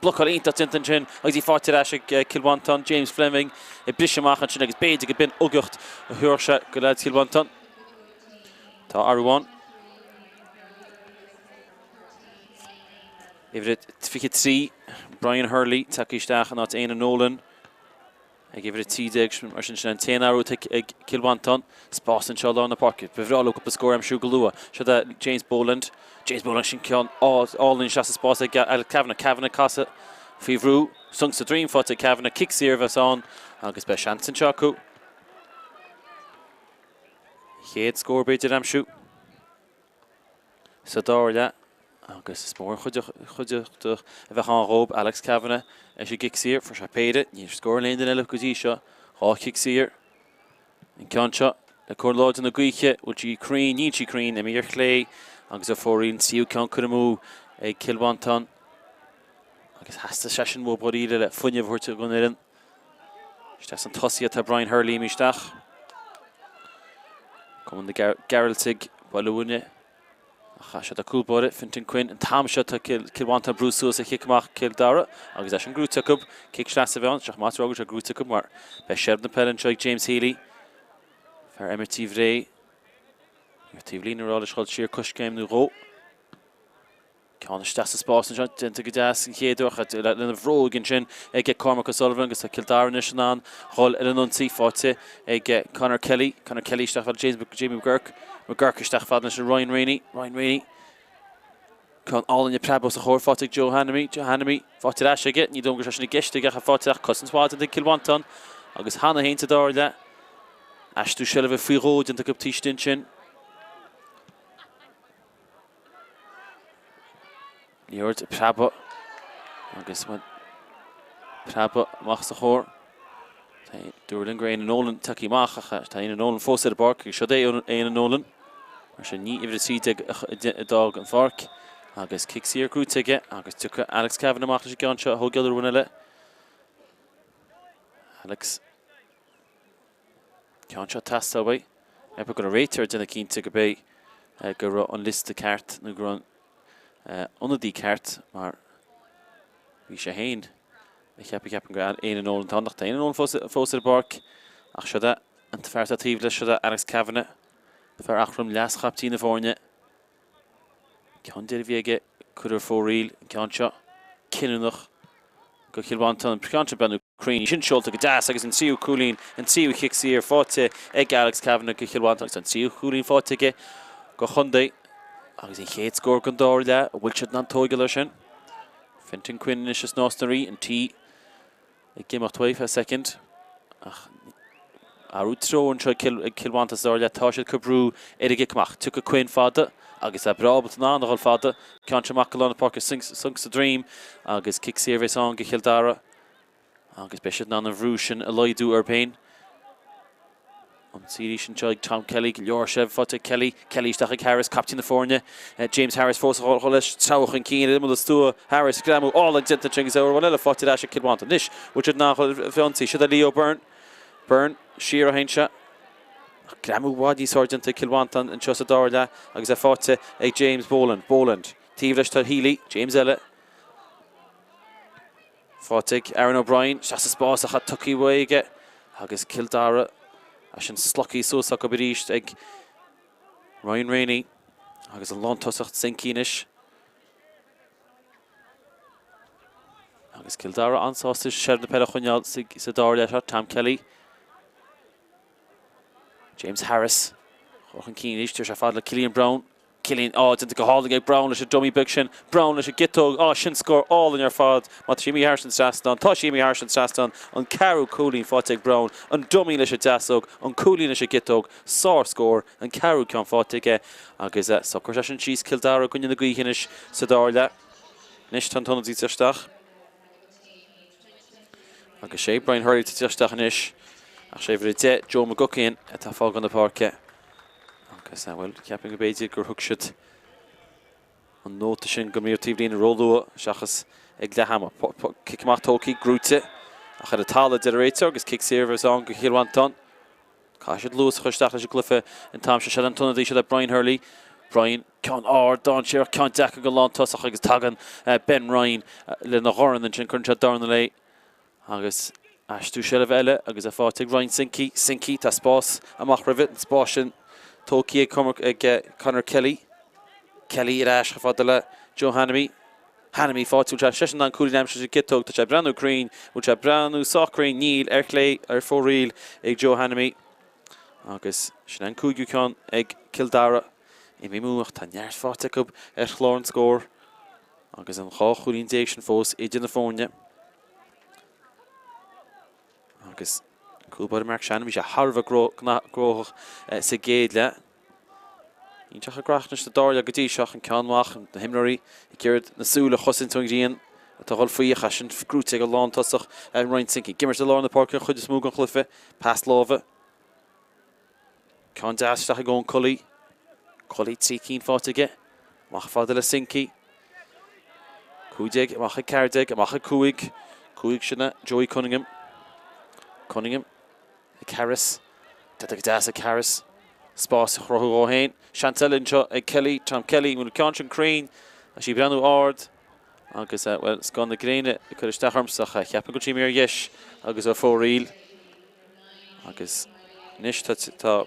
[SPEAKER 1] Blocáil iontach déanta ansin agus í faighte ar ais ag Cill Mhantáin. James Fleming ag briseadh amach ansin agus b'fhéidir go b'in uigeacht a thabharfadh sé go leaids Chill Mhantáin. Tá athrú ann. Uimhir 23, Brian Hurley, tagtha isteach in áit Éanna Nolan. Ag uimhir 13, mar sin, sin an t-aon athrú atá ag Cill Mhantáin. Spás anseo i lár na páirce. Ba bhreá leo cúpla scór a aimsiú go luath. Seo é James Boland. James Boland, sin ceann álainn isteach sa spás ag Alex Kavanagh. Kavanagh ag casadh faoi bhrú. Sonc sa droim faighte ag Kavanagh. Cic saor a bheas ann agus beidh seans anseo acu. Chéad scór b'fhéidir a aimsiú sa dara leath agus is mór an chuideachta a bheadh ann dhóibh. Alex Kavanagh leis an gcic saor, fuair sé péire, níor scóráil aon duine eile go dtí seo. 2 chic saor. An ceann seo le cur láidir na gaoithe, bhfuil sí cruinn, níl sí cruinn, imithe ar chlé agus ar fóraoil an tríú ceann curtha amú ag Cill Mhantáin agus theastaigh sé sin uathu dáiríre le fuinneamh a thabhairt don fhoireann. Isteach sna tosaithe atá Brian Hurley imithe isteach. Cumann na Gearaltaigh, Baile Bhuirne. Ach seo é cúl báire, Fintan Quinn. An t-am seo tá Cill Mhantáin ag brú suas ar chic amach Cill Dara agus é sin gnóite acu. Cic sleasa a bhí ann, seo maith rá go sé gnóite acu mar beidh seilbh na peile anseo ag James Healy, fear MFT Bhré. Ar taobh líne a rá leis dhul siar coiscéim nó dhó. Ceann isteach sa spás anseo, déanta go deas an chéad uair ach lena bhróig ansin ag Cormac O'Sullivan agus tá Cill Dara anois in ann dhul ar an ionsaí faighte ag Conor Kelly. Conor Kelly isteach fada James Jamie McGurk. McGurk isteach fada leis Ryan Rainey. Ryan Rainey. Ceann álainn ag preabadh os a chomhair faighte ag Joe Hanamy. Joe Hanamy faighte ar ais aige. Ní dóigh go raibh sé sin i gceist aige ach faighte ach cosaint mhaith déanta ag Cill Mhantáin agus cheana féin sa dara leath. Aistriú seilbhe faoi dhó déanta acu taobh istigh ansin. Liathróid ag preabadh agus preabadh amach os a chomhair. Dúradh linn go raibh Éanna Nolan tagtha amach ach tá Éanna Nolan fós ar an bpáirc agus siod é Éanna Nolan. Mar sin ní uimhir 13 a d'fhág an pháirc agus cic saor gnóite aige agus tiocfaidh Alex Kavanagh amach leis an gceann seo a thógáil ar uain eile. Alex. Ceann seo ag teastáil uaidh. Ceapaim go raibh réiteoir ag déanamh cinnte go bé go raibh an liosta ceart nó go raibh an ionadaí ceart mar bhí sé féin ag ceapadh ceapaim go raibh Éanna Nolan ann ach tá Éanna Nolan fós, fós ar an bpáirc ach siod é an fear atá taobh leis siod é Alex Kavanagh, fear Eachroim leas-chaiptín na foirne. Ceann deiridh a bhí aige curtha ar fóraoil an ceann seo cinniúnach do Chill Mhantáin. An ceann seo breathnú cruinn. Sin seolta go deas agus an tríú cúilín, an tríú chic saor faighte ag Alex Kavanagh do Chill Mhantáin agus an tríú cúilín faighte aige do chontae agus an chéad scór den dara leath. An bhfuil siad in ann tóigeáil air sin? Fintan Quinn anois as Nás na Rí, an T ag imeacht uaidh feadh soicind ach athrú treo anseo ag Cill Mhantáin sa dara leath. Tá siad ag cur brú ar an gcic amach. Tiocfaidh Quinn fada agus é breá ábalta in ann a dhul fada. Ceann seo amach go lár na páirce sonc sa droim agus cic saor a bheas ann do Chill Dara agus beidh siad in ann an bhrú sin a laghdú orthu féin. Ionsaí arís anseo ag Tom Kelly, go leor seilbh faighte ag Kelly. Kelly isteach ag Harris, captaen na foirne. James Harris fós ag dul leis, treabhadh chun cinn ar imeall an stua. Harris, greamú álainn déanta ansin agus uair amháin eile faighte ar ais ag Cill Mhantáin. Anois, bhfuil siad in ann dul fé ionsaí? Siod é Leo Byrne. Byrne siar ó shin seo. Ach greamú i bhfad níos fearr déanta ag Cill Mhantáin anseo sa dara leath agus é faighte ag James Boland. Boland. Taobh leis tá Healy. James eile. Faighte ag Aaron O'Brien, isteach sa spás ach tugtha uaidh aige agus Cill Dara é sin slogtha suas acu arís ag Ryan Rainey agus an lántosach Sankey anois. Agus Cill Dara an-sásta seilbh na peile a choinneáil sa dara leath seo, Tom Kelly. James Harris chun cinn arís, tabharfaidh sé fada le Cillian Browne. Cillian, Á, déanta go hálainn ag Browne leis an dummy beag sin. Browne leis an gciotóg. Á, sin scór álainn ar fad. Má tá sí imithe thairis an trasnán, tá sí imithe thairis an trasnán. An ceathrú cúilín faighte ag Browne. An dummy leis an deasóg, an cúilín leis an gciotóg. Sár-scór. An ceathrú ceann faighte aige agus socróidh sé sin síos Cill Dara i gcoinne na gaoithe anois sa dara leath. Anois tá an t-ionadaí ag teacht isteach. Agus sé Brian Hurley atá ag teacht isteach anois. Ach sé uimhir 10, Joe McGuckian, atá ag fágáil na páirce. Agus, bhuel, ceapaim go b'fhéidir gur thug siad an nóta sin go mb'fhearr taobhlíne róluath seachas ag leath ama. Cic amach tógtha, gnóite, ach ar an talamh, deir an réiteoir, agus cic saor a bheas ann go Chill Mhantáin. Caithfidh siad luas a chur isteach leis an gcluiche an t-am seo. Seo an t-ionadaí, seo Brian Hurley. Brian, ceann ard, dainséarach, ceann deacair don lántosach agus tagann Ben Ryan lena dhorn ansin. Cuireann sé dorn léi agus aistriú seilbhe eile agus é faighte ag Ryan Sinke. Sinke, tá spás amach roimhe, an spás sin tógtha ag Conor Kelly. Kelly ar ais chomh fada le Joe Hanamy. Hanamy faighte, bhfuil sé seisean in ann cúilín a aimsiú sa gciotóg, tá sé ag breathnú cruinn, bhfuil sé ag breathnú sách cruinn, níl, ar chlé, ar fóraoil ag Joe Hanamy. Agus sin an cúigiú ceann ag Cill Dara. Imithe amú ach tá neart faighte acu ar chlár an scóir agus an 12 chúilín sin fós idir na foirne. Agus cúl báire Mark Shannon, bhí sé thar a bheith gnóthach sa gcéad leath. Iontach gnóthach anois sa dara leath go dtí seo, an ceann amach, na himreoirí ag iarraidh na súile a chosaint ón ghrian atá ag dul faoi ach é sin gnóite ag an lántosach Ryan Sinke. Ag imirt i lár na páirce an chuid is mó den chluiche, pas láimhe. Ceann deas isteach ag Eoin Cully. Cully 3 cinn faighte aige. Amach fada le Sinke. 15, amach ag 14, amach ag 5. 5 sin é Joey Cunningham. Cunningham. Ag Harris. Déanta go deas ag Harris. Spás a chruthú dhó féin. Seans eile anseo ag Kelly. Tom Kelly. An bhfuil an ceann sin cruinn? Tá sí ag breathnú ard. Agus, bhuel, scáth na gréine ag cur isteach ormsa ach cheapfainn go bhfuil sí imithe ar dheis agus ar fóraoil. Agus anois tá, tá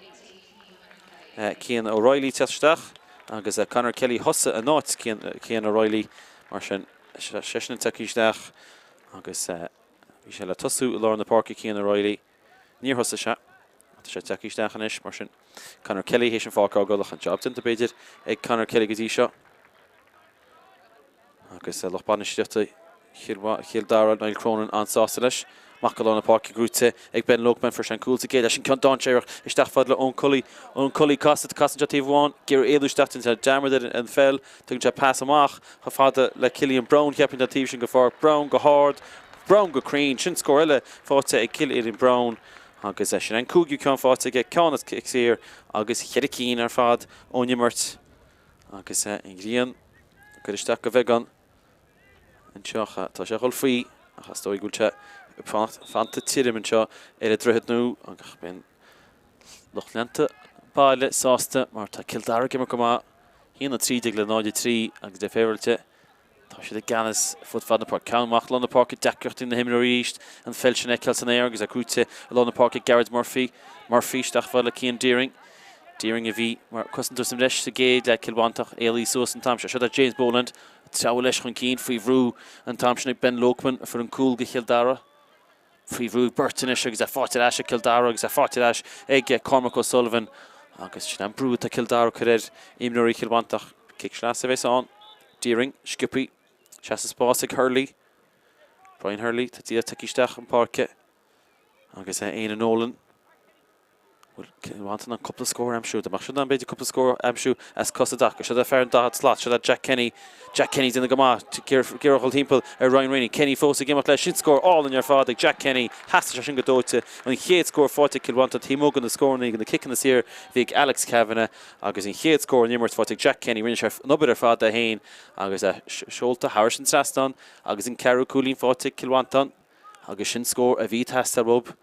[SPEAKER 1] Cian O'Reilly ag teacht isteach agus Conor Kelly thosaigh in áit Cian, Cian O'Reilly. Mar sin, seisean ag teacht isteach agus Bhí sé le tosú i lár na páirce Cian O'Reilly. Níor thosaigh sé. Tá sé tagtha isteach anois, mar sin Conor Kelly théis an pháirc a fhágáil ach an job déanta b'fhéidir ag Conor Kelly go dtí seo. Agus lucht bainistíochta Chill Dara, Niall Cronin, an-sásta leis. Amach go lár na páirce gnóite ag Ben Loughman fuair sé an cúl sa gcéad leath sin ceann dainséarach isteach fad le Eoin Cully. Eoin Cully casadh casann sé taobh amháin, ag iarraidh éalú isteach déanann sé dearmad ar an pheil. Tugann sé pas amach chomh fada le Cillian Browne, cheapfainn an taobh sin den pháirc. Browne go hard, Browne go cruinn. Sin scór eile faighte ag Cillian Browne agus sin an cúigiú ceann faighte aige, ceann as cic saor agus cheithre cinn ar fad ón imirt. Agus an ghrian ag cur isteach go bheagán anseo. Tá sé ag dul faoi ach is dóigh go bhfuil sé ag fanacht tirim anseo ar an Droichead Nua agus beidh an Lucht leanta baile sásta mar tá Cill Dara ag imirt go maith, 1-13 le 0-3 agus le féaráilte tá siad i gceannas fud fad na páirce. Ceann amach lár na páirce, deacrachtaí na himreoirí arís an pheil sin a fheiceáil san aer agus é gnóite i lár na páirce ag Gearóid Murphy. Murphy isteach fad le Cian Deering. Deering a bhí mar chosantóir sa mbreis sa gcéad leath Cill Mhantáin éalaithe suas an t-am seo. Seo James Boland ag treabhadh leis chun cinn faoi bhrú an t-am sin ag Ben Loughman a fuair an cúl go Chill Dara. Faoi bhrú ag beirt anois agus é faighte ar ais ag Cill Dara agus é faighte ar ais ag Cormac O'Sullivan agus sin an brú atá Cill Dara ag cur ar imreoirí Chill Mhantáin. Cic sleasa a bheas ann. Deering, sciobtha. Seasamh spás ag Hurley. Brian Hurley, tá Dia tagtha isteach an páirce agus é Éanna Nolan. Bhfuil Cill Mhantáin in ann cúpla scór a aimsiú? Dá mbeadh siad in ann b'fhéidir cúpla scór a aimsiú as cos i dtaca. Seo é fear an 40 slat. Seo é Jack Kenny. Jack Kenny déanamh go maith. Ag iarraidh dul timpeall ar Ryan Rainey. Kenny fós ag imeacht leis. Sin scór álainn ar fad ag Jack Kenny. Theastaigh sé sin go dóite. An chéad scór faighte ag Cill Mhantáin taobh amuigh de na scóranna de na ciceanna saor a bhí ag Alex Kavanagh agus an chéad scór an imirt faighte ag Jack Kenny. Rinne sé an obair ar fad é féin agus é seolta thairis an trasnán agus an ceathrú cúilín faighte ag Cill Mhantáin agus sin scór a bhí ag teastáil uathu.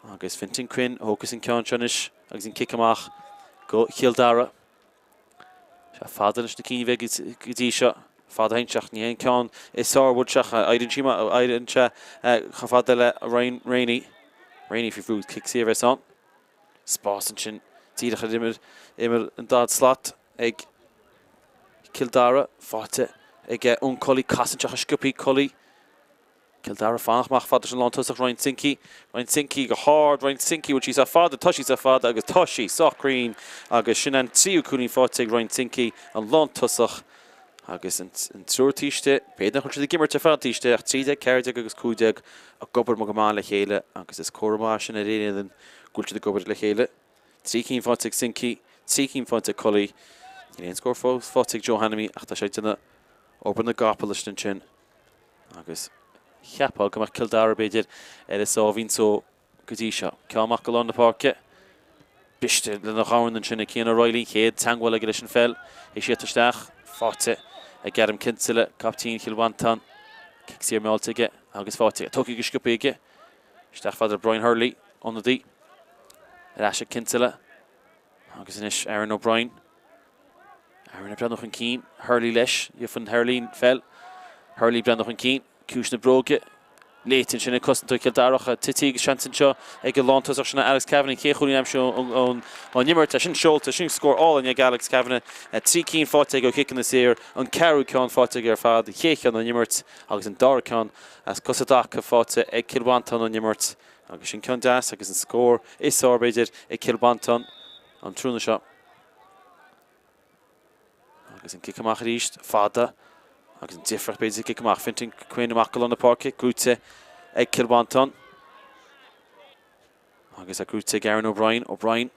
[SPEAKER 1] Agus Fintan Quinn a thógfas an ceann seo anois agus an cic amach go Chill Dara. Sé fada leis na cinn a bhí go dtí seo. Fada féin ach ní hé an ceann is fearr bhfuil sé. Éiríonn sí éiríonn sé chomh fada le Ryan Rainey. Rainey faoi bhrú cic saor a bheas ann. Spás ansin díreach ar imeall imeall an daichead slat ag Cill Dara. Faighte ag Eoin Cully. Casann sé sciobtha Cully. Cill Dara fanacht amach fada leis an lántosach Ryan Sinke. Ryan Sinke go hard, Ryan Sinke bhfuil sí sách fada, tá sí sách fada agus tá sí sách cruinn agus sin an tríú cúilín faighte ag Ryan Sinke, an lántosach agus an triúr taobh istigh, b'fhéidir nach bhfuil siad ag imirt ar fad taobh istigh ach 13, 14 agus 15 ag obair go maith le chéile agus is comhartha maith sin ar aon fhoireann go bhfuil siad ag obair le chéile. Trí cinn faighte ag Sinke, trí cinn faighte ag Cully. Níl aon scór fós faighte ag Joe Hanamy ach tá sé ag déanamh obair na gcapall istigh ansin. Agus cheapfá go mbeadh Cill Dara, b'fhéidir, ar a sáimhín só go dtí seo. Ceann amach go lár na páirce. Briste lena dhorn ansin ag Cian O'Reilly, an chéad teagmháil aige leis an pheil. É séidte isteach, faighte ag Adam Kinsella, captaen Chill Mhantáin. Cic saor meáilte aige agus faighte aige. Tugtha go sciobtha aige. Isteach fada le Brian Hurley, ionadaí. Ar ais ag Kinsella. Agus anois Aaron O'Brien. Aaron ag breathnú chun cinn. Hurley leis. Gheofar Hurley an pheil. Hurley ag breathnú chun cinn. Ciumhais na bróige. Léite ansin ag cosantóir Chill Dara. Tite agus seans anseo ag an lántosach sin Alex Kavanagh. An chéad chúilín a aimsiú ón imirt. É sin seolta. Sin scór álainn ag Alex Kavanagh. Trí cinn faighte aige ó chiceanna saor. An ceathrú ceann faighte aige ar fad. An chéad cheann ón imirt agus an dara ceann as cosa i dtaca faighte ag Cill Mhantáin ón imirt. Agus sin ceann deas agus an scór is fearr, b'fhéidir, ag Cill Mhantáin an tráthnóna seo. Agus an cic amach arís, fada, agus an difríocht b'fhéidir sa cic amach. Fintan Quinn amach go lár na páirce, gnóite ag Cill Mhantáin. Agus é gnóite ag Aaron O'Brien. O'Brien,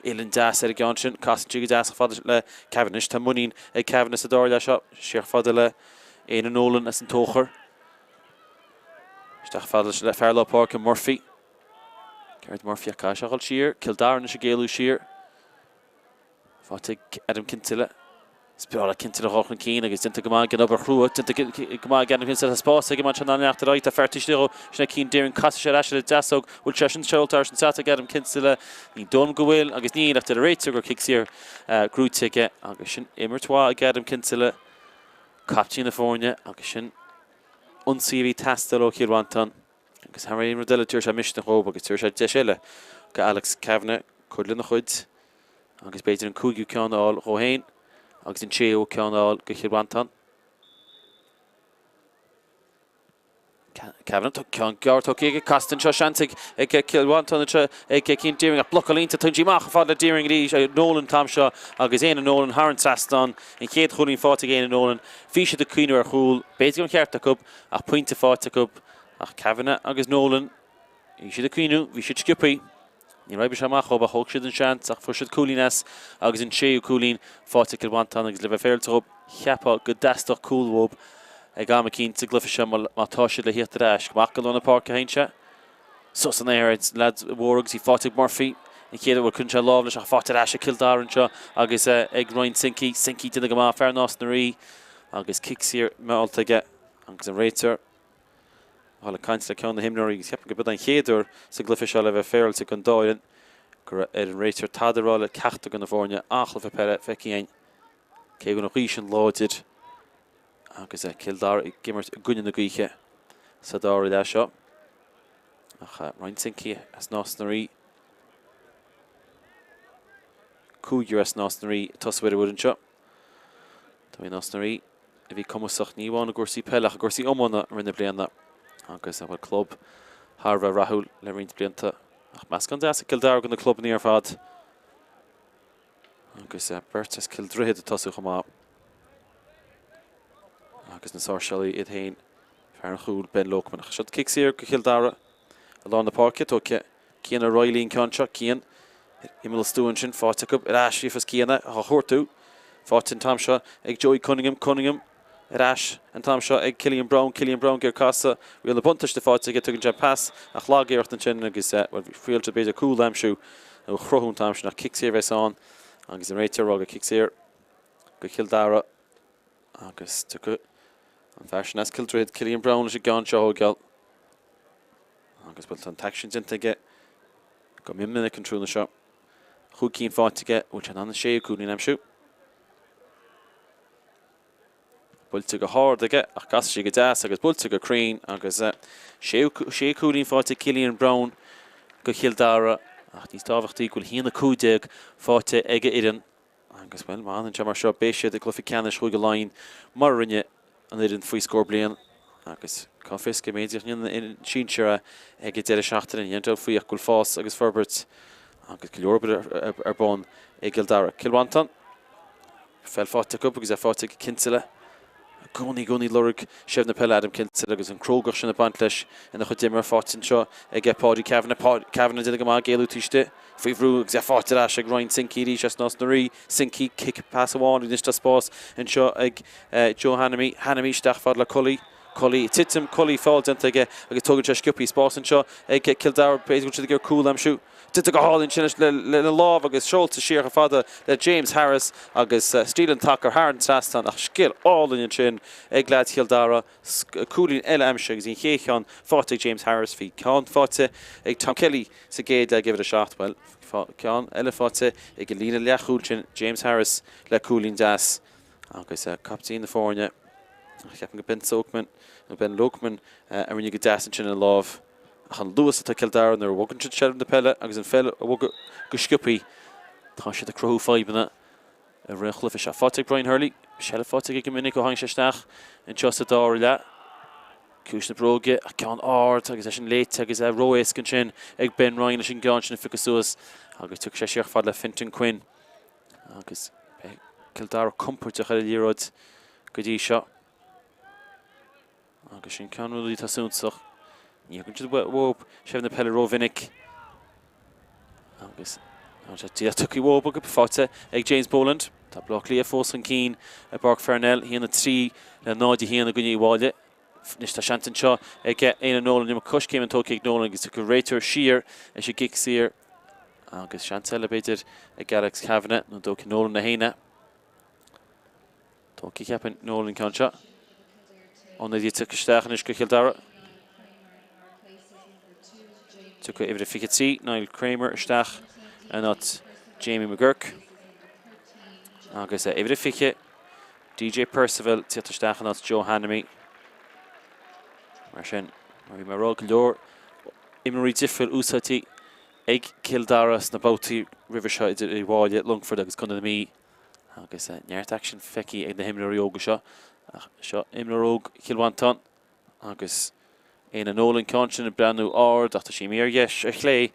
[SPEAKER 1] uillinn deas ar an gceann sin, casann sí go deas chomh fada le Kavanagh. Anois tá muinín ag Kavanagh sa dara leath seo, siar chomh fada le Éanna Nolan as an Tóchar. Isteach fada le fear lár páirce Murphy. Gerard Murphy ach caithfidh sé a dhul siar. Cill Dara anois ag éalú siar. Faighte ag Adam Kinsella. Is breá le Kinsella a dhul chun cinn agus déanta go maith aige an obair chrua. Déanta go maith ag Adam Kinsella. Tá spás aige anseo in ann leanacht ar aghaidh. Tá fear taobh istigh dhó. Sin é Cian Deering. Casfaidh sé ar ais ar an deasóg. Bhfuil sé sin seolta thar an trasnán ag Adam Kinsella? Ní dóigh liom go bhfuil agus níl ach deir an réiteoir gur cic saor gnóite aige agus sin imirt mhaith ag Adam Kinsella, captaen na foirne agus sin ionsaí a bhí ag teastáil ó Chill Mhantáin agus thar aon rud eile tabharfaidh sé misneach dhóibh agus tabharfaidh sé deis eile go Alex Kavanagh cur lena chuid agus b'fhéidir an cúigiú ceann a fháil dhó féin agus an séú ceann a fháil go Chill Mhantáin. Kavanagh, tá ceann gearr tugtha aige, casta anseo, seans ag Cill Mhantáin anseo ag Cian Deering ach blocáil iontach, tugann sí amach chomh fada le Deering arís, Nolan an t-am seo agus Éanna Nolan thar an trasnán, an chéad chúilín faighte ag Éanna Nolan. Bhí siad ag cuimhneamh ar chúl, b'fhéidir go raibh an ceart acu ach pointe faighte acu ach Kavanagh agus Nolan, bhí siad ag cuimhneamh, bhí siad sciobthaí. Níor oibrigh sé amach dhóibh ach thóg siad an seans ach fuair siad cúilín as agus an séú cúilín faighte ag Cill Mhantáin agus le bheith féaráilte dhóibh, cheapfá go dteastódh cúl uathu ag am eicínt sa gcluiche seo má tá siad le thíocht ar ais. Amach go lár na páirce a théann sé. Suas san aer ag leaids mhóra agus í faighte ag Murphy. An chéad uair cuireann sé lámh leis ach faighte ar ais ag Cill Dara anseo agus ag Ryan Sinke. Sinke déanamh go maith, fear Nás na Rí agus cic saor meáilte aige agus an réiteoir ag dul ag caint le ceann de na himreoirí agus ceapaim gurb é an chéad uair sa gcluiche seo le bheith féaráilte don dá fhoireann go raibh ar an réiteoir tada a rá le ceachtar de na foirne. An-chluiche peile feicthe againn cé go bhfuil an ghaoth sin láidir agus Cill Dara ag imirt i gcoinne na gaoithe sa dara leath seo. Ach Ryan Sinke as Nás na Rí, cúigear as Nás na Rí ag tosú ar an bhfoireann seo. Tá Nás na Rí a bhí cumasach ní amháin i gcúrsaí peile ach i gcúrsaí iomána i rith na bliana agus a bhfuil club thar a bheith rathúil le roinnt blianta. Ach meascán deas ag Cill Dara de na clubanna ar fad agus beirt as Cill Droichid ag tosú chomh maith. Agus na Sáirséalaigh iad féin, fear an chúil Ben Loughman. Ach seo cic saor go Chill Dara i lár na páirce, tógtha Cian O'Reilly an ceann seo, Cian ar imeall an stua ansin, faighte acu ar ais fiafas Cian á chuartú. Faighte an t-am seo ag Joey Cunningham, Cunningham ar ais an t-am seo ag Cillian Browne, Cillian Browne ag iarraidh casadh, riail na buntáiste faighte aige, tugann sé an pas ach lag-iarracht ansin agus bhuel bhí thriail siad b'fhéidir cúl a aimsiú nó a chruthú an t-am sin ach cic saor a bheas ann agus an réiteoir ag rá gur cic saor go Cill Dara agus tiocfaidh an fear sin as Cill Droichid, Cillian Browne leis an gceann seo a thógáil. Agus bhuel tá an t-aicsean déanta aige go mion minic an tráthnóna seo. Chúig cinn faighte aige, bhfuil sé in ann an séú cúilín a aimsiú? Buailte go hard aige ach casfaidh sí go deas agus buailte go cruinn agus sé sé cúilín faighte ag Cillian Browne go Chill Dara ach níos tábhachtaí go bhfuil 1-15 faighte ag a fhoireann agus bhuel má fhanann sé mar seo beidh siad i gcluiche ceannais Chúige Laighean mar a rinne an fhoireann faoi scór bliain agus. Cá bhfios go mb'fhéidir go ndéanann an sinsir é ag an deireadh seachtaine. Ní aon dabht faoi ach go bhfuil fás agus forbairt agus go leor obair ar bun i gCill Dara. Cill Mhantáin, peil faighte acu agus é faighte ag Kinsella. I gcónaí, i gcónaí ag lorg seilbh na peile Adam Kinsella agus an crógacht sin ag baint leis ina chuid imeartha. Faighte anseo ag Paudie Kavanagh. Kavanagh ag déanamh go maith, ag éalú taobh istigh faoi bhrú agus é faighte ar ais ag Ryan Sinke arís as Nás na Rí. Sinke, cic pas amháin anois tá spás anseo ag Joe Hanamy. Hanamy isteach fad le Cully. Cully ag titim, Cully feall déanta aige agus tógann sé sciobthaí. Spás anseo ag Cill Dara, b'fhéidir go bhfuil siad ag iarraidh cúl a aimsiú. Déanta go hálainn sin lena lámh agus seolta siar chomh fada le James Harris agus stiallann tacar thar an trasnán ach scil álainn ansin ag leaids Chill Dara. Cúilín eile aimsithe agus an chéad cheann faighte ag James Harris. Bhí ceann faighte ag Tom Kelly sa gcéad leath ag uimhir a 7. Bhuel, ceann eile faighte ag an líne leathchúil sin, James Harris le cúilín deas. Agus captaen na foirne, ceapaim go Ben Soakman, nó Ben Lokman, a rinne go deas ansin ina lámh. Ach an luas atá ag Cill Dara nuair a bhogann siad seilbh na peile agus an pheil a bhogadh go sciobthaí, tá siad ag cruthú fadhbanna i rith an chluiche seo. Faighte ag Brian Hurley, seilbh faighte aige go minic ó tháinig sé isteach anseo sa dara leath. Ciumhais na bróige, ach ceann ard agus é sin léite agus é ró-éasca ansin ag Ben Ryan leis an gceann sin a phiocadh suas agus tiocfaidh sé siar chomh fada le Fintan Quinn. Agus beidh Cill Dara compordach ar an liathróid go dtí seo. Agus sin ceann de na rudaí atá suntasach. Ní thugann siad uathu seilbh na peile rómhinic. Agus tá sé díreach tugtha uathu go faighte ag James Boland. Tá Baile Átha Cliath fós chun cinn i bPáirc Pharnell, 1-3 le 0-1 i gcoinne Uíbh Fhailí. Anois tá seans anseo ag Éanna Nolan, iomarca coiscéimeanna tógtha ag Nolan agus tiocfaidh réiteoir siar leis an gcic saor agus seans eile b'fhéidir ag Alex Kavanagh nó dtógfaidh Nolan é féin é. Tógfaidh cheapfainn Nolan an ceann seo. Ionadaí ag teacht isteach anois go Chill Dara. Tiocfaidh uimhir a 23, Niall Kramer isteach in áit Jamie McGurk. Agus uimhir a 20, DJ Percival teacht isteach in áit Joe Hanamy. Mar sin, mar bhí mé ag rá, go leor imreoirí difriúil úsáidte ag Cill Dara sna babhtaí roimhe seo idir Uíbh Fhailí, Longfort agus Contae na Mí. Agus neart aicsin feicthe ag na himreoirí óga seo. Ach seo imreoir óg Chill Mhantáin agus Éanna Nolan, ceann sin ag breathnú ard ach tá sí imithe ar dheis, ar chlé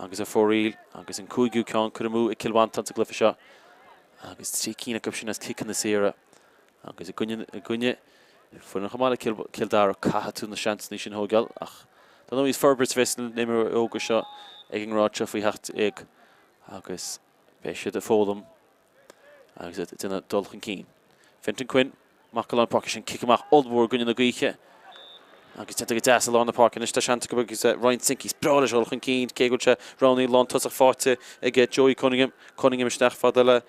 [SPEAKER 1] agus ar fóraoil agus an cúigiú ceann curtha amú ag Cill Mhantáin sa gcluiche seo agus 3 cinn acu sin as ciceanna saora agus i gcoinne, i gcoinne foireann chomh maith le Cill, Cill Dara caithfidh tú na seansanna sin a thógáil ach dar ndóigh is forbairt a bheas sna himreoirí óga seo ag an ngrád seo faoi 17 agus beidh siad ag foghlaim agus ag déanamh dul chun cinn. Fintan Quinn, amach go lár na páirce sin, cic amach ollmhór i gcoinne na gaoithe agus déanta go deas i lár na páirce anois. Tá seans acu agus Ryan Sinke, is breá leis a dhul chun cinn cé go bhfuil sé roghnaithe lántosach faighte ag Joey Cunningham. Cunningham isteach fada le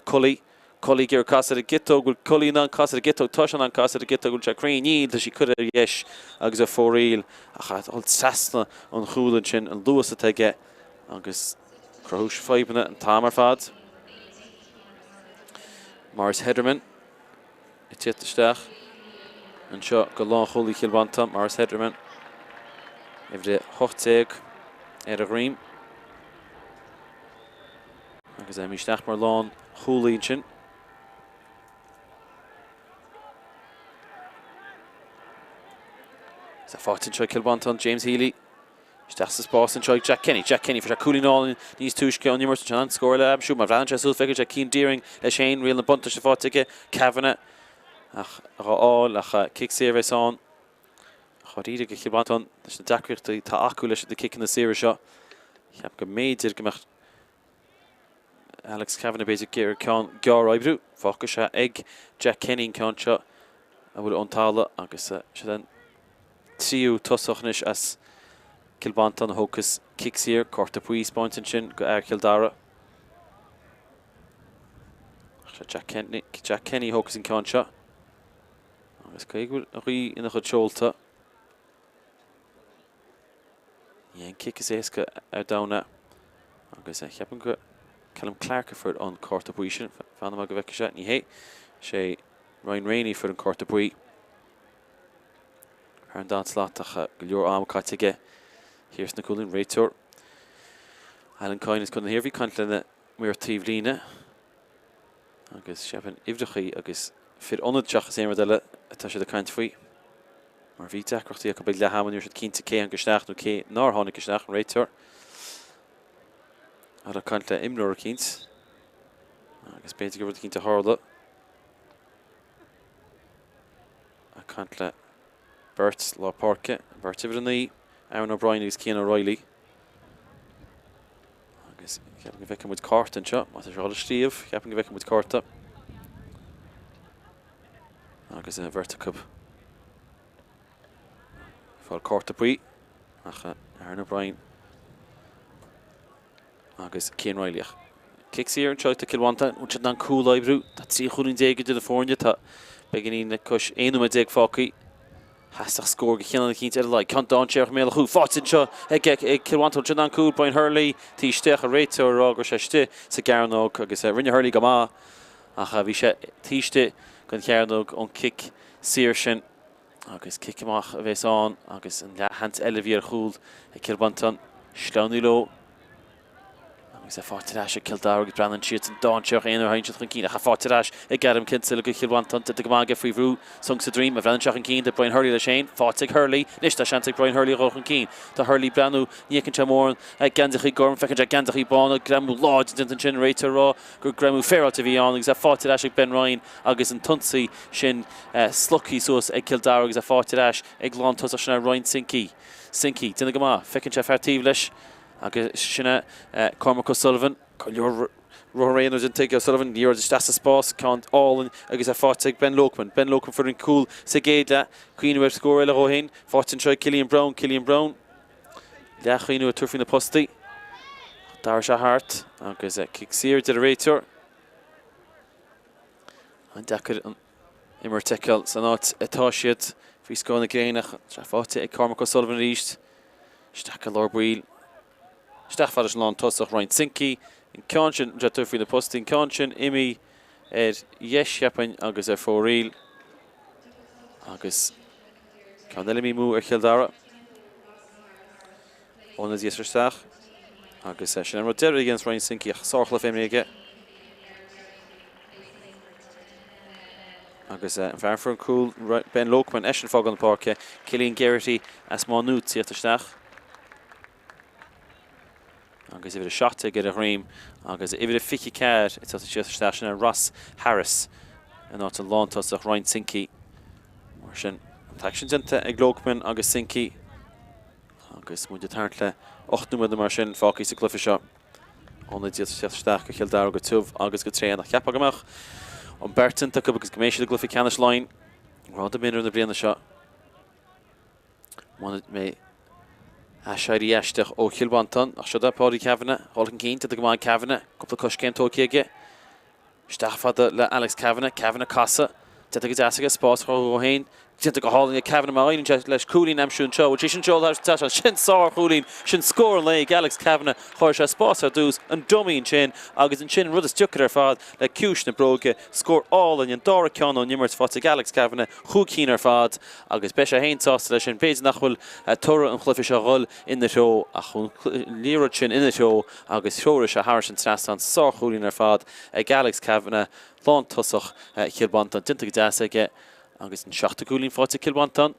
[SPEAKER 1] Cully. Cully ag iarraidh casadh ar an gciotóg. Bhfuil Cully in ann casadh ar an gciotóg? Tá sé in ann casadh ar an gciotóg. Bhfuil sé cruinn? Níl. Tá sí curtha ar dheis agus ar fóraoil ach a dhul trasna an chúil ansin, an luas atá aige agus Cruthú fadhbanna an t-am ar fad. Maurice Hederman ag tíocht isteach anseo go lánchúlaí Chill Mhantáin. Maurice Hederman, uimhir 18 ar a dhroim. Agus é imithe isteach mar lánchúlaí ansin. Is é faighte anseo ag Cill Mhantáin, James Healy. Isteach sa spás anseo ag Jack Kenny. Jack Kenny, fuair sé cúilín álainn níos túisce an imirt ansin. An scór eile a aimsiú má bhreathnaíonn sé suas feicfidh sé Cian Deering leis féin. Riail na buntáiste faighte aige. Kavanagh ach dhá fháil ach cic saor a bheas ann. Dháiríre do Chill Mhantáin leis na deacrachtaí atá acu leis na ciceanna saora seo. Cheap go mb'fhéidir go mbeadh Alex Kavanagh b'fhéidir ag iarraidh ceann gearr a oibriú. Fágfaidh sé ag Jack Kenny an ceann seo a bhualadh ón talamh agus siad an tríú tosach anois as Cill Mhantáin a thógfas cic saor, cárta buí spáinte ansin go fhear Chill Dara. Ach sé Jack Kenny, Jack Kenny a thógfas an ceann seo. Agus cé go bhfuil an ghaoth ina chuid seolta, Ní hé an cic is éasca ar domhan é agus ceapaim go Callum Clarke a fuair an cárta buí sin. Fan go bhfeicfidh sé. Ní hé. Sé Ryan Rainey a fuair an cárta buí. Thar an dá slat ach go leor am caite aige thiar sna cúilíní. Réiteoir Alan Coyne as Contae na hIarmhí ag caint lena maor taobhlíne agus cheapfainn uimhreachaí agus fir ionaid seachas aon rud eile atá siad ag caint faoi. Mar bhí deacrachtaí acu ag leath ama, ní raibh siad cinnte cé tháinig isteach nó cé nár tháinig isteach, an réiteoir. Ag caint le imreoir eicínt agus b'fhéidir gur rud eicínt a tharla. Ag caint le beirt lár páirce, beirt uimhir 9, Aaron O'Brien agus Cian O'Reilly. Agus ceapaim go bhfeicfidh muid cárta anseo, má tá sé dhul a scríobh, ceapaim go bhfeicfidh muid cárta. Agus an bheirt acu ag fáil cárta buí ach Aaron O'Brien agus Cian Reilly. Ach cic saor anseo do Cill Mhantáin, bhfuil siad in ann cúl a oibriú? Tá 13 chúilín idir na foirne, tá beagáinín le cois 11 nóiméad fágtha. Theastódh scór de chineál eicínt ar a laghad. Ceann dainséarach i mbéal an chúil. Faighte anseo ag Cill Mhantáin. Sin an cúl. Brian Hurley taobh istigh. An réiteoir ag rá go raibh sé istigh sa gcearnóg agus rinne Hurley go maith ach bhí sé taobh istigh den chearnóg ón cic saor sin agus cic amach a bhéas ann agus an leathsheans eile a bhí ar chúl ag Cill Mhantáin sleamhnaithe leo. Agus é faighte ar ais ag Cill Dara agus breathnaíonn siadsan dainséarach aon uair a théann siad chun cinn ach é faighte ar ais ag Adam Kinsella do Chill Mhantáin. Déanta go maith aige faoi bhrú sonc sa droim. A bhreathnaíonn sé chun cinn do Brian Hurley leis féin. Faighte ag Hurley. Anois tá seans ag Brian Hurley a dhul chun cinn. Tá Hurley ag breathnú. Ní fheiceann sé mórán geansaíochaí gorm. Feiceann sé geansaíochaí bána. Greamú láidir déanta ansin. Réiteoir ag rá gur greamú féaráilte a bhí ann agus é faighte ar ais ag Ben Ryan agus an t-ionsaí sin slogtha suas ag Cill Dara agus é faighte ar ais ag lántosach sin é Ryan Sinke. Sinke, déanamh go maith. Feiceann sé fear taobh leis. Agus sin é Cormac O'Sullivan. Go leor rothar aonair déanta ag O'Sullivan, liathróid isteach sa spás, ceann álainn agus é faighte ag Ben Loughman. Ben Loughman fuair an cúl sa gcéad leath. Cuimhneamh ar scór eile dhó féin. Faighte anseo ag Cillian Browne. Cillian Browne. Leathchuimhneamh ag tabhairt faoi na postaí. D'athraigh sé thart agus cic saor a deir an réiteoir. An-deacair an imirt a fheiceáil san áit atá siad faoi scáth na gréine ach tá sé faighte ag Cormac O'Sullivan arís. Isteach i lár baill. Isteach fad leis an lántosach Ryan Sinke. An ceann sin ag tabhairt faoi na postaí. An ceann sin imithe ar dheis cheapfainn agus ar fóraoil. Agus ceann eile imithe amú ar Chill Dara. Ionadaí isteach agus sin an rud deiridh a dhéanas Ryan Sinke ach sárchluiche imeartha aige. Agus an fear a fuair an cúl, Ben Loughman, eisean ag fágáil na páirce, Cillian Geraghty as Má Nuad tíocht isteach. Agus uimhir 17 ar a dhroim agus uimhir 24 ag teacht isteach sin é Ross Harris in áit an lántosach Ryan Sinke. Mar sin, an t-aicsean déanta ag Loughman agus Sinke. Agus muid ag tarraingt le 8 nóiméad nó mar sin fágtha sa gcluiche seo. Ionadaí ag teacht isteach do Chill Dara go tiubh agus go tréan. Ach cheapfá go mbeadh an beart déanta acu agus go mbeidh siad i gcluiche ceannais Laighean, Grád Mionúr na bliana seo. Muna mbeidh aiséirí aisteach ó Chill Mhantáin. Ach seo é Paudie Kavanagh, dhul chun cinn, déanta go maith ag Kavanagh, cúpla coiscéim tógtha aige. Isteach fada le Alex Kavanagh, Kavanagh casadh, déanta go deas aige, spás a chruthú dhó féin, déanta go hálainn ag Kavanagh má éiríonn sé leis cúilín a aimsiú anseo, bhfuil sé sin seolta thar an trasnán, sin sár-chúilín, sin scór an lae ag Alex Kavanagh, chóirigh sé spás ar dtús, an dummy ansin agus ansin an rud is deacair ar fad le ciumhais na bróige, scór álainn, an dara ceann ón imirt faighte ag Alex Kavanagh, chúig cinn ar fad agus beidh sé féin sásta leis sin, b'fhéidir nach bhfuil toradh an chluiche seo a dhul ina threo ach an liathróid sin ina threo agus threoraigh sé thairis an trasnán, sárchúilín ar fad ag Alex Kavanagh, lántosach Chill Mhantáin, déanta go deas aige agus an seachtú cúilín faighte ag Cill Mhantáin.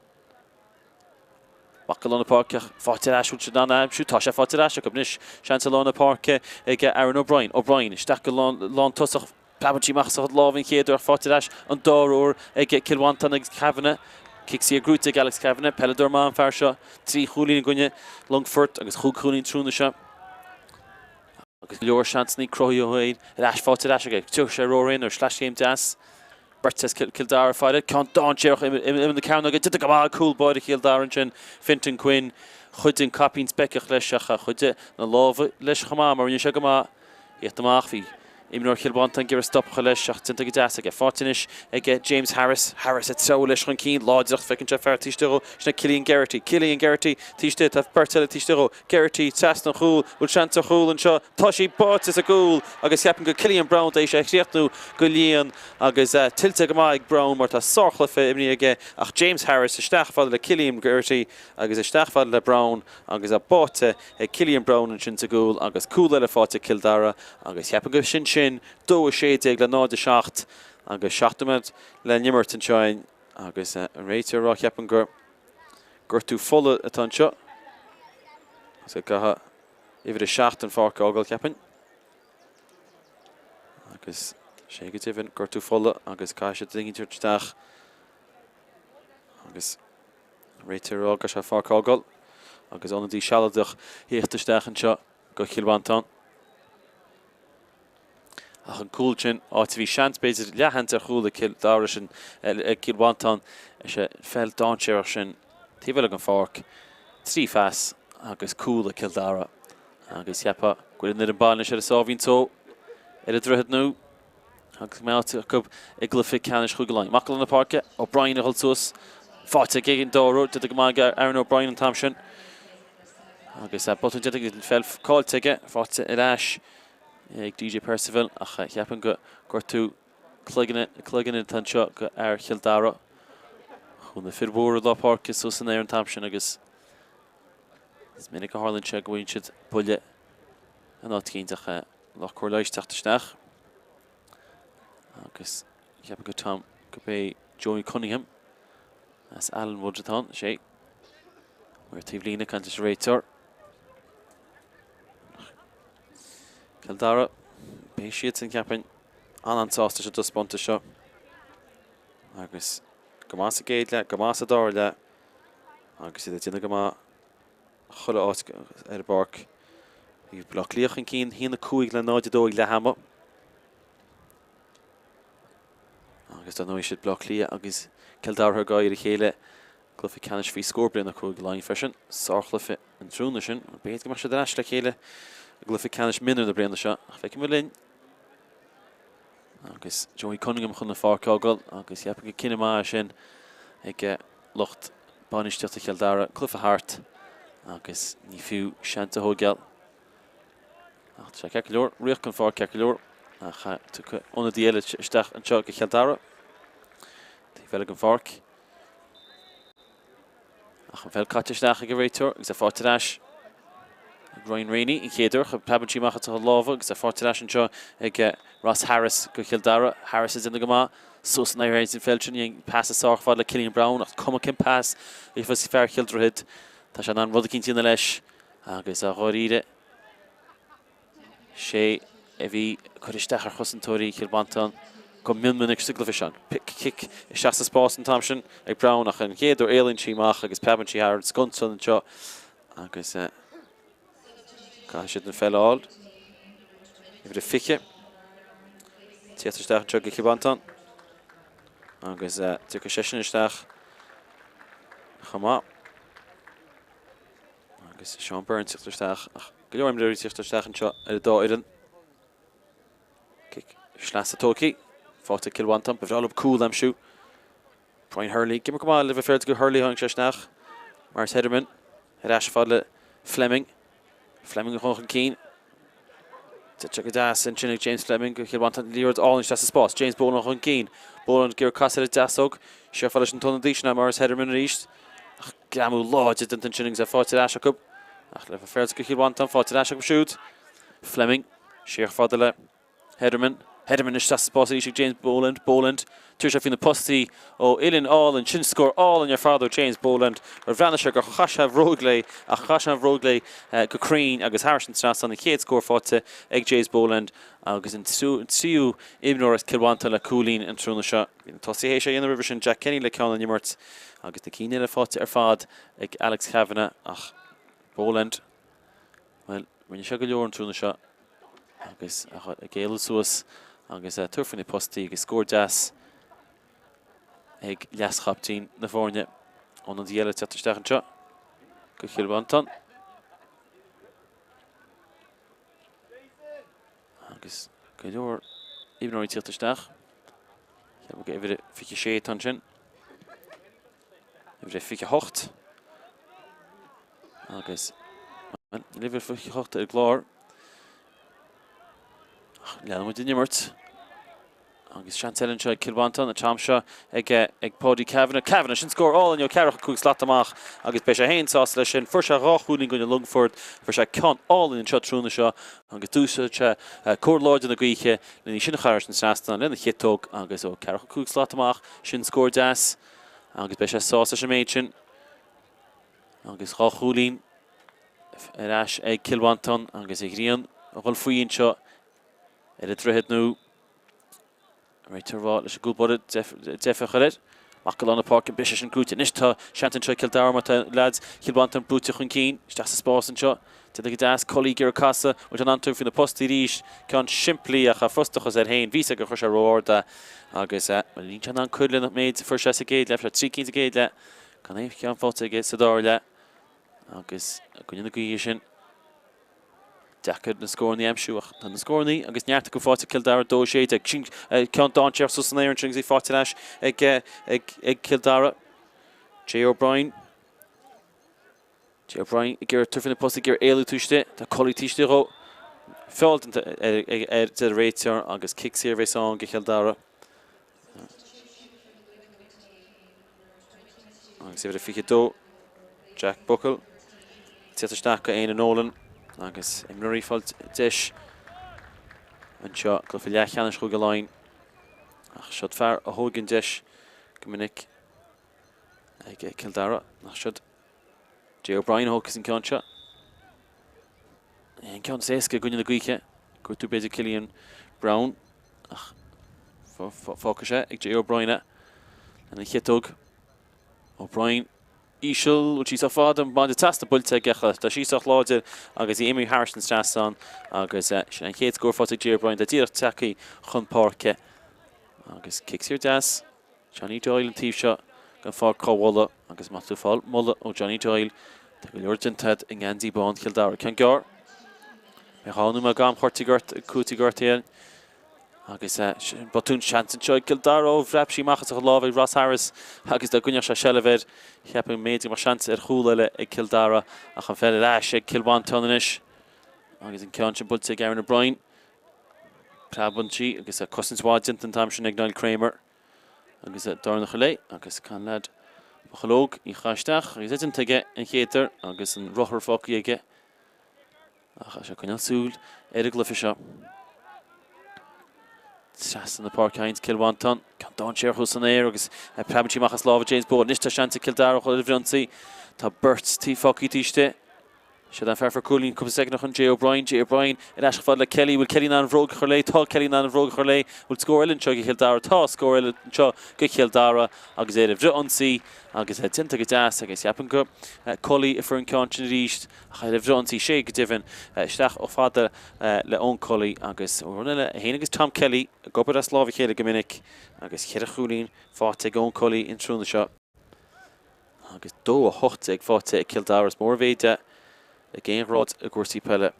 [SPEAKER 1] Amach go lár na páirce ach faighte ar ais, bhfuil siad in ann a aimsiú? Tá sé faighte ar ais acu anois. Seans i lár na páirce ag Aaron O'Brien. O'Brien isteach go lántosach. Preabann sí amach as a lámh an chéad uair ach faighte ar ais an dara huair ag Cill Mhantáin agus Kavanagh. Cic saor gnóite ag Alex Kavanagh. Peileadóir maith an fear seo. 3 chúilín i gcoinne Longfoirt agus chúig chúilín tráthnóna seo. Agus go leor seansanna cruthaithe dhó féin. Ar ais faighte ar ais aige. Tiocfaidh sé romhainn ar sleaschéim deas. Beirt as Cill Dara ag faire. Ceann dainséarach imeall na cearnóige. Déanta go maith ag cúl báire Chill Dara ansin. Fintan Quinn. Chuidigh an caipín speiceach leis ach chuidigh na lámha leis chomh maith mar rinne sé go maith. Theacht amach. Bhí imreoir Chill Mhantáin ag iarraidh stop a chur leis ach déanta go deas aige. Faighte anois ag James Harris. Harris ag treabhadh leis chun cinn. Láidreacht. Feiceann sé fear taobh istigh dhó. Sin é Cillian Geraghty. Cillian Geraghty taobh istigh. Tá beirt eile taobh istigh dhó. Geraghty trasna an chúil. Bhfuil seans ar chúl anseo? Tá sí báite sa gcúl agus ceapaim gur Cillian Browne tar éis é a chríochnú go líon agus tuillte go maith ag Browne mar tá sárchluiche imrithe aige ach James Harris isteach fada le Cillian Geraghty agus isteach fada le Browne agus é báite ag Cillian Browne ansin sa gcúl agus cúl eile faighte ag Cill Dara agus cheapfainn gur sin sin, 2-16 le 0-7 agus 7 nóiméad le n-imirt anseo agus an réiteoir ag rá cheapfainn gur. Gortú fola atá anseo. Agus go gcaithfidh uimhir 7 an pháirc a fhágáil, cheapfainn. Agus sé go deimhin, gortú fola agus caithfidh siad duine éicint a thabhairt isteach. Agus réiteoir ag rá go gcaithfidh sé an pháirc a fhágáil. Agus ionadaí sealadach theacht isteach anseo go Cill Mhantáin. Ach an cúl sin, áit a bhí seans, b'fhéidir leathsheans ar chúl ag Cill Dara sin, ag Cill Mhantáin, is é an pheil dainséarach sin taobh eile den pháirc, 3 phas agus cúl ag Cill Dara. Agus cheapfá go bhfuil an fhoireann baile anois ar a sáimhín só ar an Droichead Nua agus go mbeidh áit acu i gcluiche ceannais Chúige Laighean. Amach go lár na páirce, O'Brien a dhul suas, faighte ag an dara uair, déanta go maith ag Aaron O'Brien an t-am sin. Agus botún déanta ag an pheil caillte aige, faighte ar ais ag DJ Percival ach cheapfainn gur gortú cloigne atá anseo go fhear Chill Dara. Chuaigh na fir mhóra lár páirce suas san aer an t-am sin agus is minic a tharlaíonn sé go bhfaigheann siad buille in áit eicínt ach lucht cóir leighis teacht isteach agus cheapfainn go Tom gurb é Joey Cunningham as Allenwood atá ann, is é ar taobh líne caint leis an réiteoir. Cill Dara, beidh siadsan, cheapfainn, an-an-sásta leis an dtaispeántas seo. Agus go maith sa gcéad leath, go maith sa dara leath, agus iad ag déanamh go maith chuile áit ar an bpáirc. Bhí Baile Átha Cliath chun cinn, 1-5 le 0-2 ag leath ama. Agus dar ndóigh siad Baile Átha Cliath agus Cill Dara ag aghaidh ar a chéile. Cluiche ceannais faoi scór bliana Cúige Laighean freisin. Sárchluiche an tráthnóna sin. B'fhéidir go mbeadh siad ar ais le chéile i gcluiche ceannais mionúir na bliana seo. Ach feicfidh muid linn. Agus Joey Cunningham chun an pháirc a fhágáil agus cheapfainn gur cinneadh maith é sin ag lucht bainistíochta Chill Dara. Cluiche thart agus ní fiú seans a thóigeáil. Ach tá sé ceart go leor, riocht an pháirc ceart go leor. Ach tiocfaidh ionadaí eile isteach anseo go Chill Dara. Taobh eile den pháirc. Ach an pheil caite isteach ag an réiteoir agus é faighte ar ais ag Ryan Rainey an chéad uair. Preabann sí amach as a lámha agus é faighte ar ais anseo ag Ross Harris go Chill Dara. Harris ag déanamh go maith. Suas san aer an pheil sin. An pas is fearr fad le Cillian Brown ach cuma cén pas a gheobhas fear Chill Droichid. Tá sé in ann rud eicínt a dhéanamh leis agus a dháiríre sé a bhí ag cur isteach ar chosantóirí Chill Mhantáin go mion minic sa gcluiche seo. Cic isteach sa spás an t-am sin ag Brown ach an chéad uair éalaíonn sí amach agus preabann sí thar an sconsa anseo agus caithfidh siad an pheil a fháil. Uimhir a 20. Tíocht isteach anseo go Cill Mhantáin agus tiocfaidh seisean isteach chomh maith. Agus Seán Byrne tíocht isteach ach go leor imreoirí tíocht isteach anseo ar an dá fhoireann. Cic sleasa tógtha. Faighte ag Cill Mhantáin. Ba bhreá leo cúl a aimsiú. Brian Hurley. Ag imirt go maith le bheith féaráilte go Hurley tháinig sé isteach. Maurice Hederman ar ais fad le Fleming. Fleming a chun chun cinn. Tite go deas ansin ag James Fleming go Chill Mhantáin. Liathróid álainn isteach sa spás. James Boland chun cinn. Boland ag iarraidh casadh ar an deasóg. Siar fad leis an t-ionadaí sin Maurice Hederman arís. Ach greamú láidir déanta ansin agus é faighte ar ais acu. Ach le bheith féaráilte go Chill Mhantáin faighte ar ais acu siúd. Fleming siar fada le Hederman. Hederman isteach sa spás arís ag James Boland. Boland. Tabharfaidh sé faoi na postaí ó uillinn álainn. Sin scór álainn ar fad ó James Boland. Ar bhreathnaigh sé gur chaith sé a bhróg léi ach chaith sé an bhróg léi go cruinn agus thairis an trasnán. An chéad scór faighte ag James Boland agus an tríú imreoir as Cill Mhantáin le cúilín an tráthnóna seo. Bhí na tosaithe théis é a dhéanamh roimhe sin, Jack Kenny le ceann an imirt agus na cinn eile faighte ar fad ag Alex Kavanagh ach Boland, bhuel, rinne sé go leor an tráthnóna seo agus ag éalú suas agus tabhairt faoi na postaí agus scór deas ag leas-chaiptín na foirne. Ionadaí eile teacht isteach anseo go Chill Mhantáin. Agus go leor imreoirí teacht isteach. Ceapaim go uimhir 26 atá ansin. Uimhir 28. Agus níl uimhir 28 ar an gclár. Ach leanann muid den imirt. Agus seans eile anseo ag Cill Mhantáin, an t-am seo ag ag Paudie Kavanagh. Kavanagh, sin scór álainn ó cheathracha 5 slat amach agus beidh sé féin sásta leis sin. Fuair sé dhá chúilín i gcoinne Longfoirt, fuair sé ceann álainn anseo tráthnóna seo agus d'úsáid sé cóir láidir na gaoithe lena sin a chur thar an trasnán lena chiotóg agus ó cheathracha 5 slat amach, sin scór deas agus beidh sé sásta leis an méid sin. Agus 2 chúilín ar ais ag Cill Mhantáin agus an ghrian ag dul faoi anseo ar an Droichead Nua. Réiteoir ag rá leis an gcúl báire deifir a chur air. Amach go lár na páirce, an briseadh sin gnóite. Anois tá seans anseo ag Cill Dara mar tá leaids Chill Mhantáin brúite chun cinn. Isteach sa spás anseo. Déanta go deas. Cully ag iarraidh casadh. Bhfuil sé in ann tabhairt faoi na postaí arís. Ceann simplí ach frustrachas air féin. Bhí a fhios aige gur chuir sé ró-ard é agus níl sé in ann cur lena méid a fuair sé sa gcéad leath. Fuair sé 3 cinn sa gcéad leath. Gan aon cheann faighte aige sa dara leath agus i gcoinne na gaoithe sin, deacair na scóranna a aimsiú ach tá na scóranna agus neart acu faighte ag Cill Dara, 2 16. Sin ceann dainséarach suas san aer ansin agus í faighte ar ais ag, ag, ag Cill Dara. Jay O'Brien. Jay O'Brien ag iarraidh tabhairt faoi na postaí, ag iarraidh éalú taobh istigh. Tá Cully taobh istigh dhó. Feall déanta air, a deir an réiteoir agus cic saor a bheas ann do Chill Dara. Agus uimhir a 22, Jack Buckle, ag teacht isteach do Éanna Nolan agus imreoirí ag fáil deis anseo i gcluiche leathcheannais Chúige Laighean. Ach siod fear a thóg an deis go minic ag Cill Dara. Ach siod Jay O'Brien a thógfas an ceann seo. An ceann is éasca i gcoinne na gaoithe. Gortú b'fhéidir Cillian Brown ach fágfaidh sé ag Jay O'Brien é lena chiotóg. O'Brien íseal, bhfuil sí sách fada, an maide trasna buailte aige ach tá sí sách láidir agus í imithe thairis an trasnán agus sin an chéad scór faighte ag Jay O'Brien. Tá díreach tagtha chun páirce agus cic saor deas. Johnny Doyle an taobh seo den pháirc dhá mholadh agus má tá tú ag fáil moladh ó Johnny Doyle tá go leor déanta agat i ngeansaí bán Chill Dara. Ceann gearr. Beidh 2 nóiméad d'am cúitimh gortaithe agus sin botún seans anseo ag Cill Dara ó phreab sí amach as a lámh ag Ross Harris agus dá gcoinneodh sé seilbh air cheapfainn b'fhéidir go mbeadh seans ar chúl eile ag Cill Dara ach an pheil ar ais ag Cill Mhantáin anois agus an ceann sin buailte ag Aaron O'Brien. Preabann sí agus cosaint mhaith déanta an t-am sin ag Niall Kramer. Agus dorn a chur léi agus an leaid buachaill óg í a chaith isteach agus é déanta aige an chéad uair agus an rothar fágtha aige. Ach tá sé ag coinneáil súil ar an gcluiche seo. Trasna na páirce a théanns Cill Mhantáin. Ceann dainséarach thuas san aer agus preabann sí amach as lámha James Bowen. Anois tá seans ag Cill Dara a dhul ar an bhfrithionsaí. Tá beirt taobh fágtha taobh istigh. Siod an fear a fuair cúilín cúpla soicind ó shin, Jay O'Brien. Jay O'Brien ar ais chomh fada le Kelly. Bhfuil Kelly in ann an bhróg a chur léi? Tá Kelly in ann an bhróg a chur léi. Bhfuil scór eile anseo do Chill Dara? Tá scór eile anseo do Chill Dara agus é ar an bhfrithionsaí agus é déanta go deas agus cheapfainn gur Cully a fuair an ceann sin arís ach ar an bhfrithionsaí, sé go deimhin, isteach chomh fada le Eoin Cully agus rud eile, é féin agus Tom Kelly ag obair as lámh a chéile go minic agus cheithre chúilín faighte ag Eoin Cully an tráthnóna seo. Agus 2-18 faighte ag Cill Dara, is mór an mhéid é ag aon ghrád i gcúrsaí peile.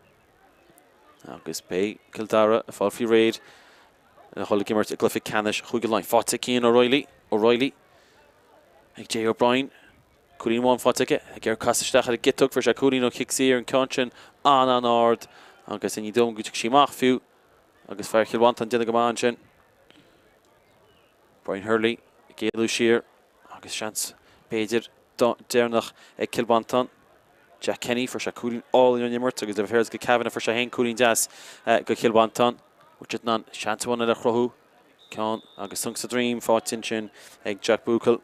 [SPEAKER 1] Agus beidh Cill Dara ag fáil faoi réir le dhul ag imirt i gcluiche ceannais Chúige Laighean. Faighte ag Cian O'Reilly, O'Reilly ag Jay O'Brien. Cúilín amháin faighte aige, ag iarraidh casadh isteach ar an gciotóg, fuair sé cúilín ó chic saor, an ceann sin an-an-ard agus ní dóigh liom go dtiocfaidh sí amach fiú agus fear Chill Mhantáin déanamh go maith ansin. Brian Hurley ag éalú siar agus seans b'fhéidir deireanach ag Cill Mhantáin. Jack Kenny, fuair sé cúilín álainn ón imirt agus le bheith féaráilte do Kavanagh fuair sé féin cúilín deas do Chill Mhantáin. Bhfuil siad in ann seans amháin eile a chruthú? Ceann agus sonc sa droim faighte ansin ag Jack Buchel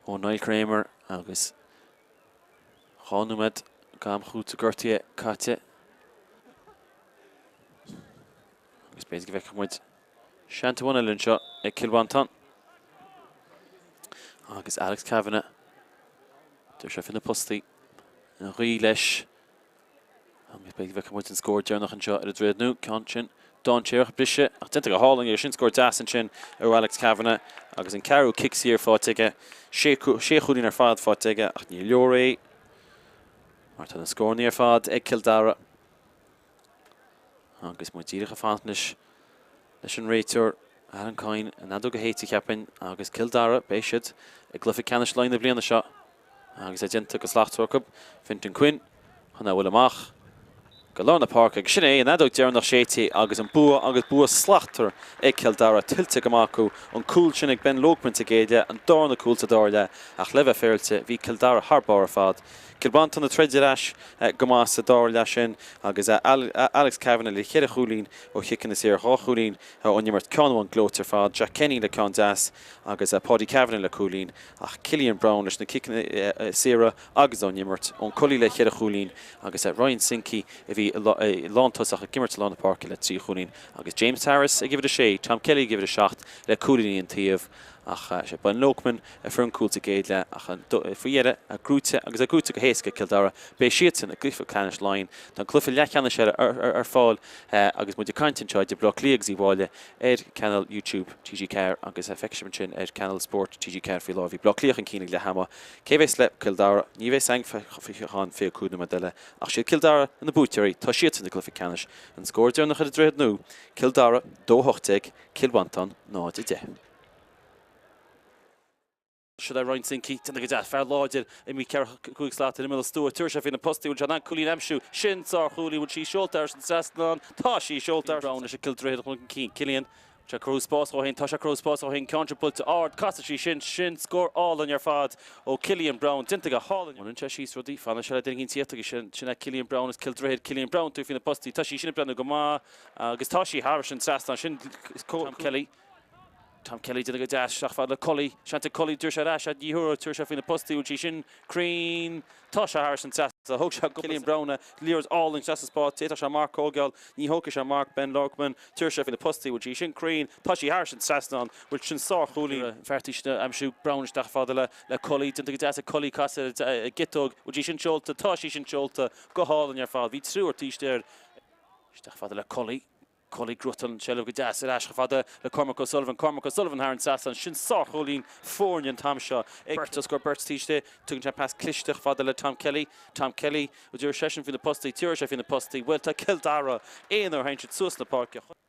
[SPEAKER 1] ó Niall Kramer agus 2 nóiméad d'am chúiteamh gortaithe caite. Agus b'fhéidir go bhfeicfidh muid seans amháin eile anseo ag Cill Mhantáin. Agus Alex Kavanagh, deir sé faoi na postaí, an ghaoth leis. Agus b'fhéidir go bhfeicfidh muid an scór deireanach anseo ar an Droichead Nua, ceann sin dainséarach, briseadh ach déanta go hálainn agus sin scór deas ansin ó Alex Kavanagh agus an ceathrú cic saor faighte aige, sé chúilín ar fad faighte aige ach ní leor é mar tá na scóranna ar fad ag Cill Dara. Agus muid díreach ag fanacht anois leis an réiteoir, Alan Coyne, an fheadóg a shéideadh, cheapfainn, agus Cill Dara, beidh siad i gcluiche ceannais Laighean na bliana seo agus é déanta go slachtmhar acu. Fintan Quinn chun é a bhualadh amach go lár na páirce agus sin é, an fheadóg deireanach séidte agus an bua agus bua slachtmhar ag Cill Dara, tuillte go maith acu. An cúl sin ag Ben Loughman sa gcéad leath, an darna cúl sa dara leath ach le bheith féaráilte, bhí Cill Dara thar barr ar fad. Cill Mhantáin ag troid ar ais go maith sa dara leath sin agus Alex Kavanagh le cheithre chúilín ó chiceanna saora, 2 chúilín ón imirt, ceann amháin gleoite ar fad, Jack Kenny le ceann deas agus Paudie Kavanagh le cúilín ach Cillian Browne leis na ciceanna saora agus ón imirt, Eoin Cully le cheithre chúilín agus Ryan Sinke a bhí i lántosach ag imirt i lár na páirce le 3 chúilín agus James Harris ag uimhir 6, Tom Kelly ag uimhir 7 le cúilíní an taobh ach sé Ben Loughman a fuair an cúl sa gcéad leath ach faoi dheireadh, gnóite agus é gnóite go héasca ag Cill Dara. Beidh siadsan i gcluiche ceannais Laighean. Tá an cluiche leathcheannais eile ar fáil agus muid ag caint anseo idir Baile Átha Cliath agus Uíbh Fhailí ar chainéal YouTube TG4 agus feicfidh sibh ansin ar chainéal Spóirt TG4 faoi láthair. Bhí Baile Átha Cliath chun cinn ag leath ama. Cé bheas le Cill Dara? Ní bheidh a fhios againn faoi 5 nóiméad eile ach siad Cill Dara na buaiteoirí. Tá siadsan i gcluiche ceannais. An scór deireanach ar an Droichead Nua, Cill Dara 2-18, Cill Mhantáin 0-10. Seo é Ryan Sinke, déanta go deas, fear láidir, imithe ceithre chúig slat ar imeall an stua, tabharfaidh sé faoi na postaí, bhfuil sé in ann cúilín a aimsiú, sin sár-chúilín, bhfuil sí seolta thar an trasnán, tá sí seolta thar Brown leis an Cill Droichead chun cinn, Cillian, sé ag cruthú spás dhó féin, tá sé ag cruthú spás dhó féin, ceann seo buailte ard, casfaidh sí sin, sin scór álainn ar fad ó Cillian Brown, déanta go hálainn. Baineann sé síos rudaí, fanann sé le duine éigin tíocht agus sin, sin é Cillian Brown as Cill Droichead, Cillian Brown, tú faoi na postaí, tá sí sin ag breathnú go maith agus tá sí thar an trasnán, sin Tom Kelly. Tom Kelly déanta go deas, isteach fad le Cully, seans ag Cully, tabharfaidh sé ar ais, ní thabharfaidh, tabharfaidh sé faoi na postaí, bhfuil sí sin cruinn, tá sé thar an trasnán, thóg sé Cillian Browne, liathróid álainn isteach sa spás, d'fhéadfadh sé marc a thógáil, ní thógfaidh sé marc, Ben Loughman, tabharfaidh sé faoi na postaí, bhfuil sí sin cruinn, tá sí thar an trasnán, bhfuil sin sár-chúilín. Fear taobh istigh a aimsiú, Browne isteach fada le le Cully, déanta go deas ag Cully, casadh ar an gciotóg, bhfuil sí sin seolta, tá sí sin seolta, go hálainn ar fad, bhí triúr taobh istigh air, isteach fada le Cully. Cully gnóthaíonn an tseilbh go deas ar ais chomh fada le Cormac O'Sullivan. Cormac O'Sullivan thar an trasnán. Sin sárchúilín foirne an t-am seo. Ag beirt os comhair beirt taobh istigh. Tugann sé pas cliste chomh fada le Tom Kelly. Tom Kelly, an dtabharfaidh seisean faoi na postaí. Tabharfaidh sé faoi na postaí. Bhuel, tá Cill Dara aon uair a théann siad suas na páirce chun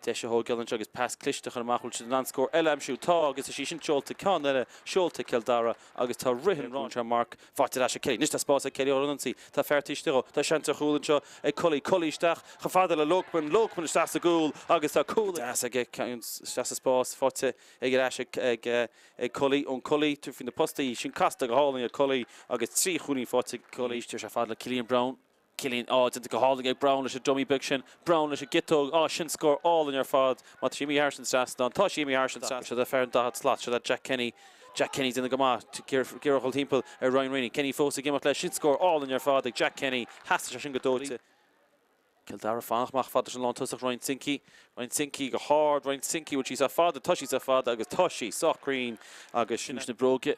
[SPEAKER 1] deis a thógáil anseo agus pas cliste a chur amach. Bhfuil siad in ann scór eile a aimsiú? Tá agus tá sí sin seolta. Ceann eile seolta ag Cill Dara agus tá rith an ráin seo marc Faighte ar ais ag Kelly. Anois tá spás ag Kelly ar an ionsaí. Tá fear taobh istigh dhó. Tá seans ar chúl anseo ag Cully. Cully isteach chomh fada le Loughman. Loughman isteach sa gcúl agus tá cúl deas aige isteach sa spás. Faighte ag ar ais ag ag Cully. Eoin Cully faoi na postaí. Sin casta go hálainn ag Cully agus 3 chúilín faighte ag Cully. Tá sé fada le Cillian Browne. Cillian, Á, déanta go hálainn ag Browne leis an dummy beag sin. Browne leis an gciotóg. Á, sin scór álainn ar fad. Má tá sí imithe thar an trasnán. Tá sí imithe thar an trasnán. Seo é fear an 40 slat. Seo é Jack Kenny. Jack Kenny déanta go maith. Ag iarraidh a dhul timpeall ar Ryan Rainey. Kenny fós ag imeacht leis. Sin scór álainn ar fad ag Jack Kenny. Theastaigh sé sin go dóite. Cill Dara fanacht amach fada leis an lántosach Ryan Sinke. Ryan Sinke go hard. Ryan Sinke, bhfuil sí sách fada? Tá sí sách fada agus tá sí sách cruinn agus sin na bróige.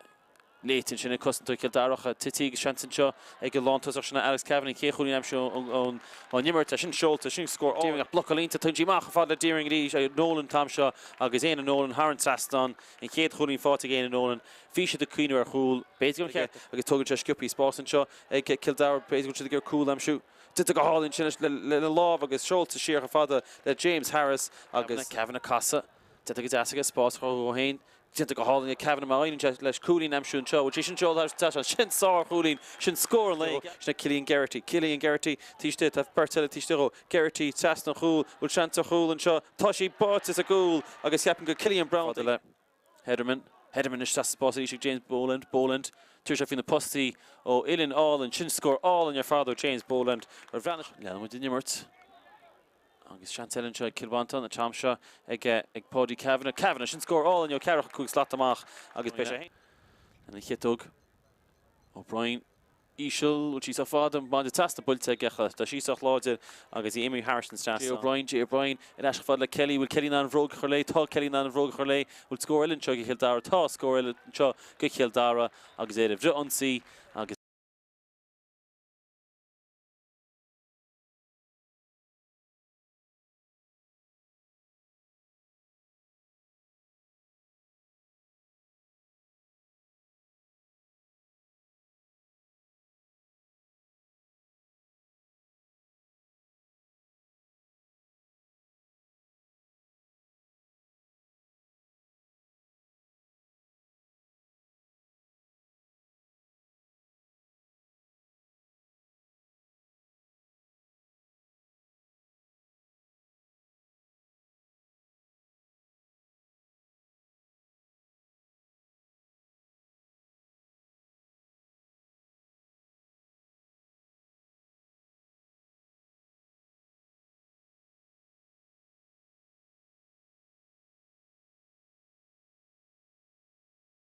[SPEAKER 1] Léite ansin ag cosantóir Chill Dara tite agus seans anseo ag an lántosach sin Alex Kavanagh an chéad chúilín a aimsiú ón imirt. É sin seolta, sin scór Deering ach blocáil iontach. Tugann sí amach chomh fada le Deering arís ag Nolan an t-am seo agus Éanna Nolan thar an trasnán. An chéad chúilín faighte ag Éanna Nolan. Bhí siad ag cuimhneamh ar chúl. B'fhéidir go mbeadh agus tógann sé sciobthaí spás anseo ag Cill Dara. B'fhéidir go bhfuil siad ag iarraidh cúl a aimsiú. Déanta go hálainn sin lena lámh agus seolta siar chomh fada le James Harris agus Kavanagh casadh. Déanta go deas aige, spás a chruthú dhó féin. Déanta go hálainn ag Kavanagh má éiríonn sé leis cúilín a aimsiú anseo. Bhfuil sé sin seolta thar an trasnán? Sin sár-chúilín! Sin scór an lae! Sin é Cillian Geraghty. Cillian Geraghty taobh istigh. Tá beirt eile taobh istigh dhó. Geraghty trasna an chúil. Bhfuil seans ar chúl anseo? Tá sí báite sa gcúl agus ceapaim gur Cillian Browne fada le Hederman. Hederman isteach sa spás arís ag James Boland. Boland. Tabharfaidh sé faoi na postaí ó uillinn álainn. Sin scór álainn ar fad ó James Boland. Leanann muid den imirt. Agus seans eile anseo ag Cill Mhantáin, an t-am seo ag ag Paudie Kavanagh. Kavanagh, sin scór álainn ó cheathracha cúig slat amach agus beidh sé lena chiotóg. O'Brien íseal, bhfuil sí sách fada, an maide trasna buailte aige, tá sí sách láidir agus í imithe thar an trasnán. Jay O'Brien, Jay O'Brien ar ais chomh fada le Kelly, bhfuil Kelly in ann an bhróg a chur léi? Tá Kelly in ann an bhróg a chur léi. Bhfuil scór eile anseo ag Cill Dara? Tá scór eile anseo go Chill Dara agus é ar a bhfrith-ionsaí agus.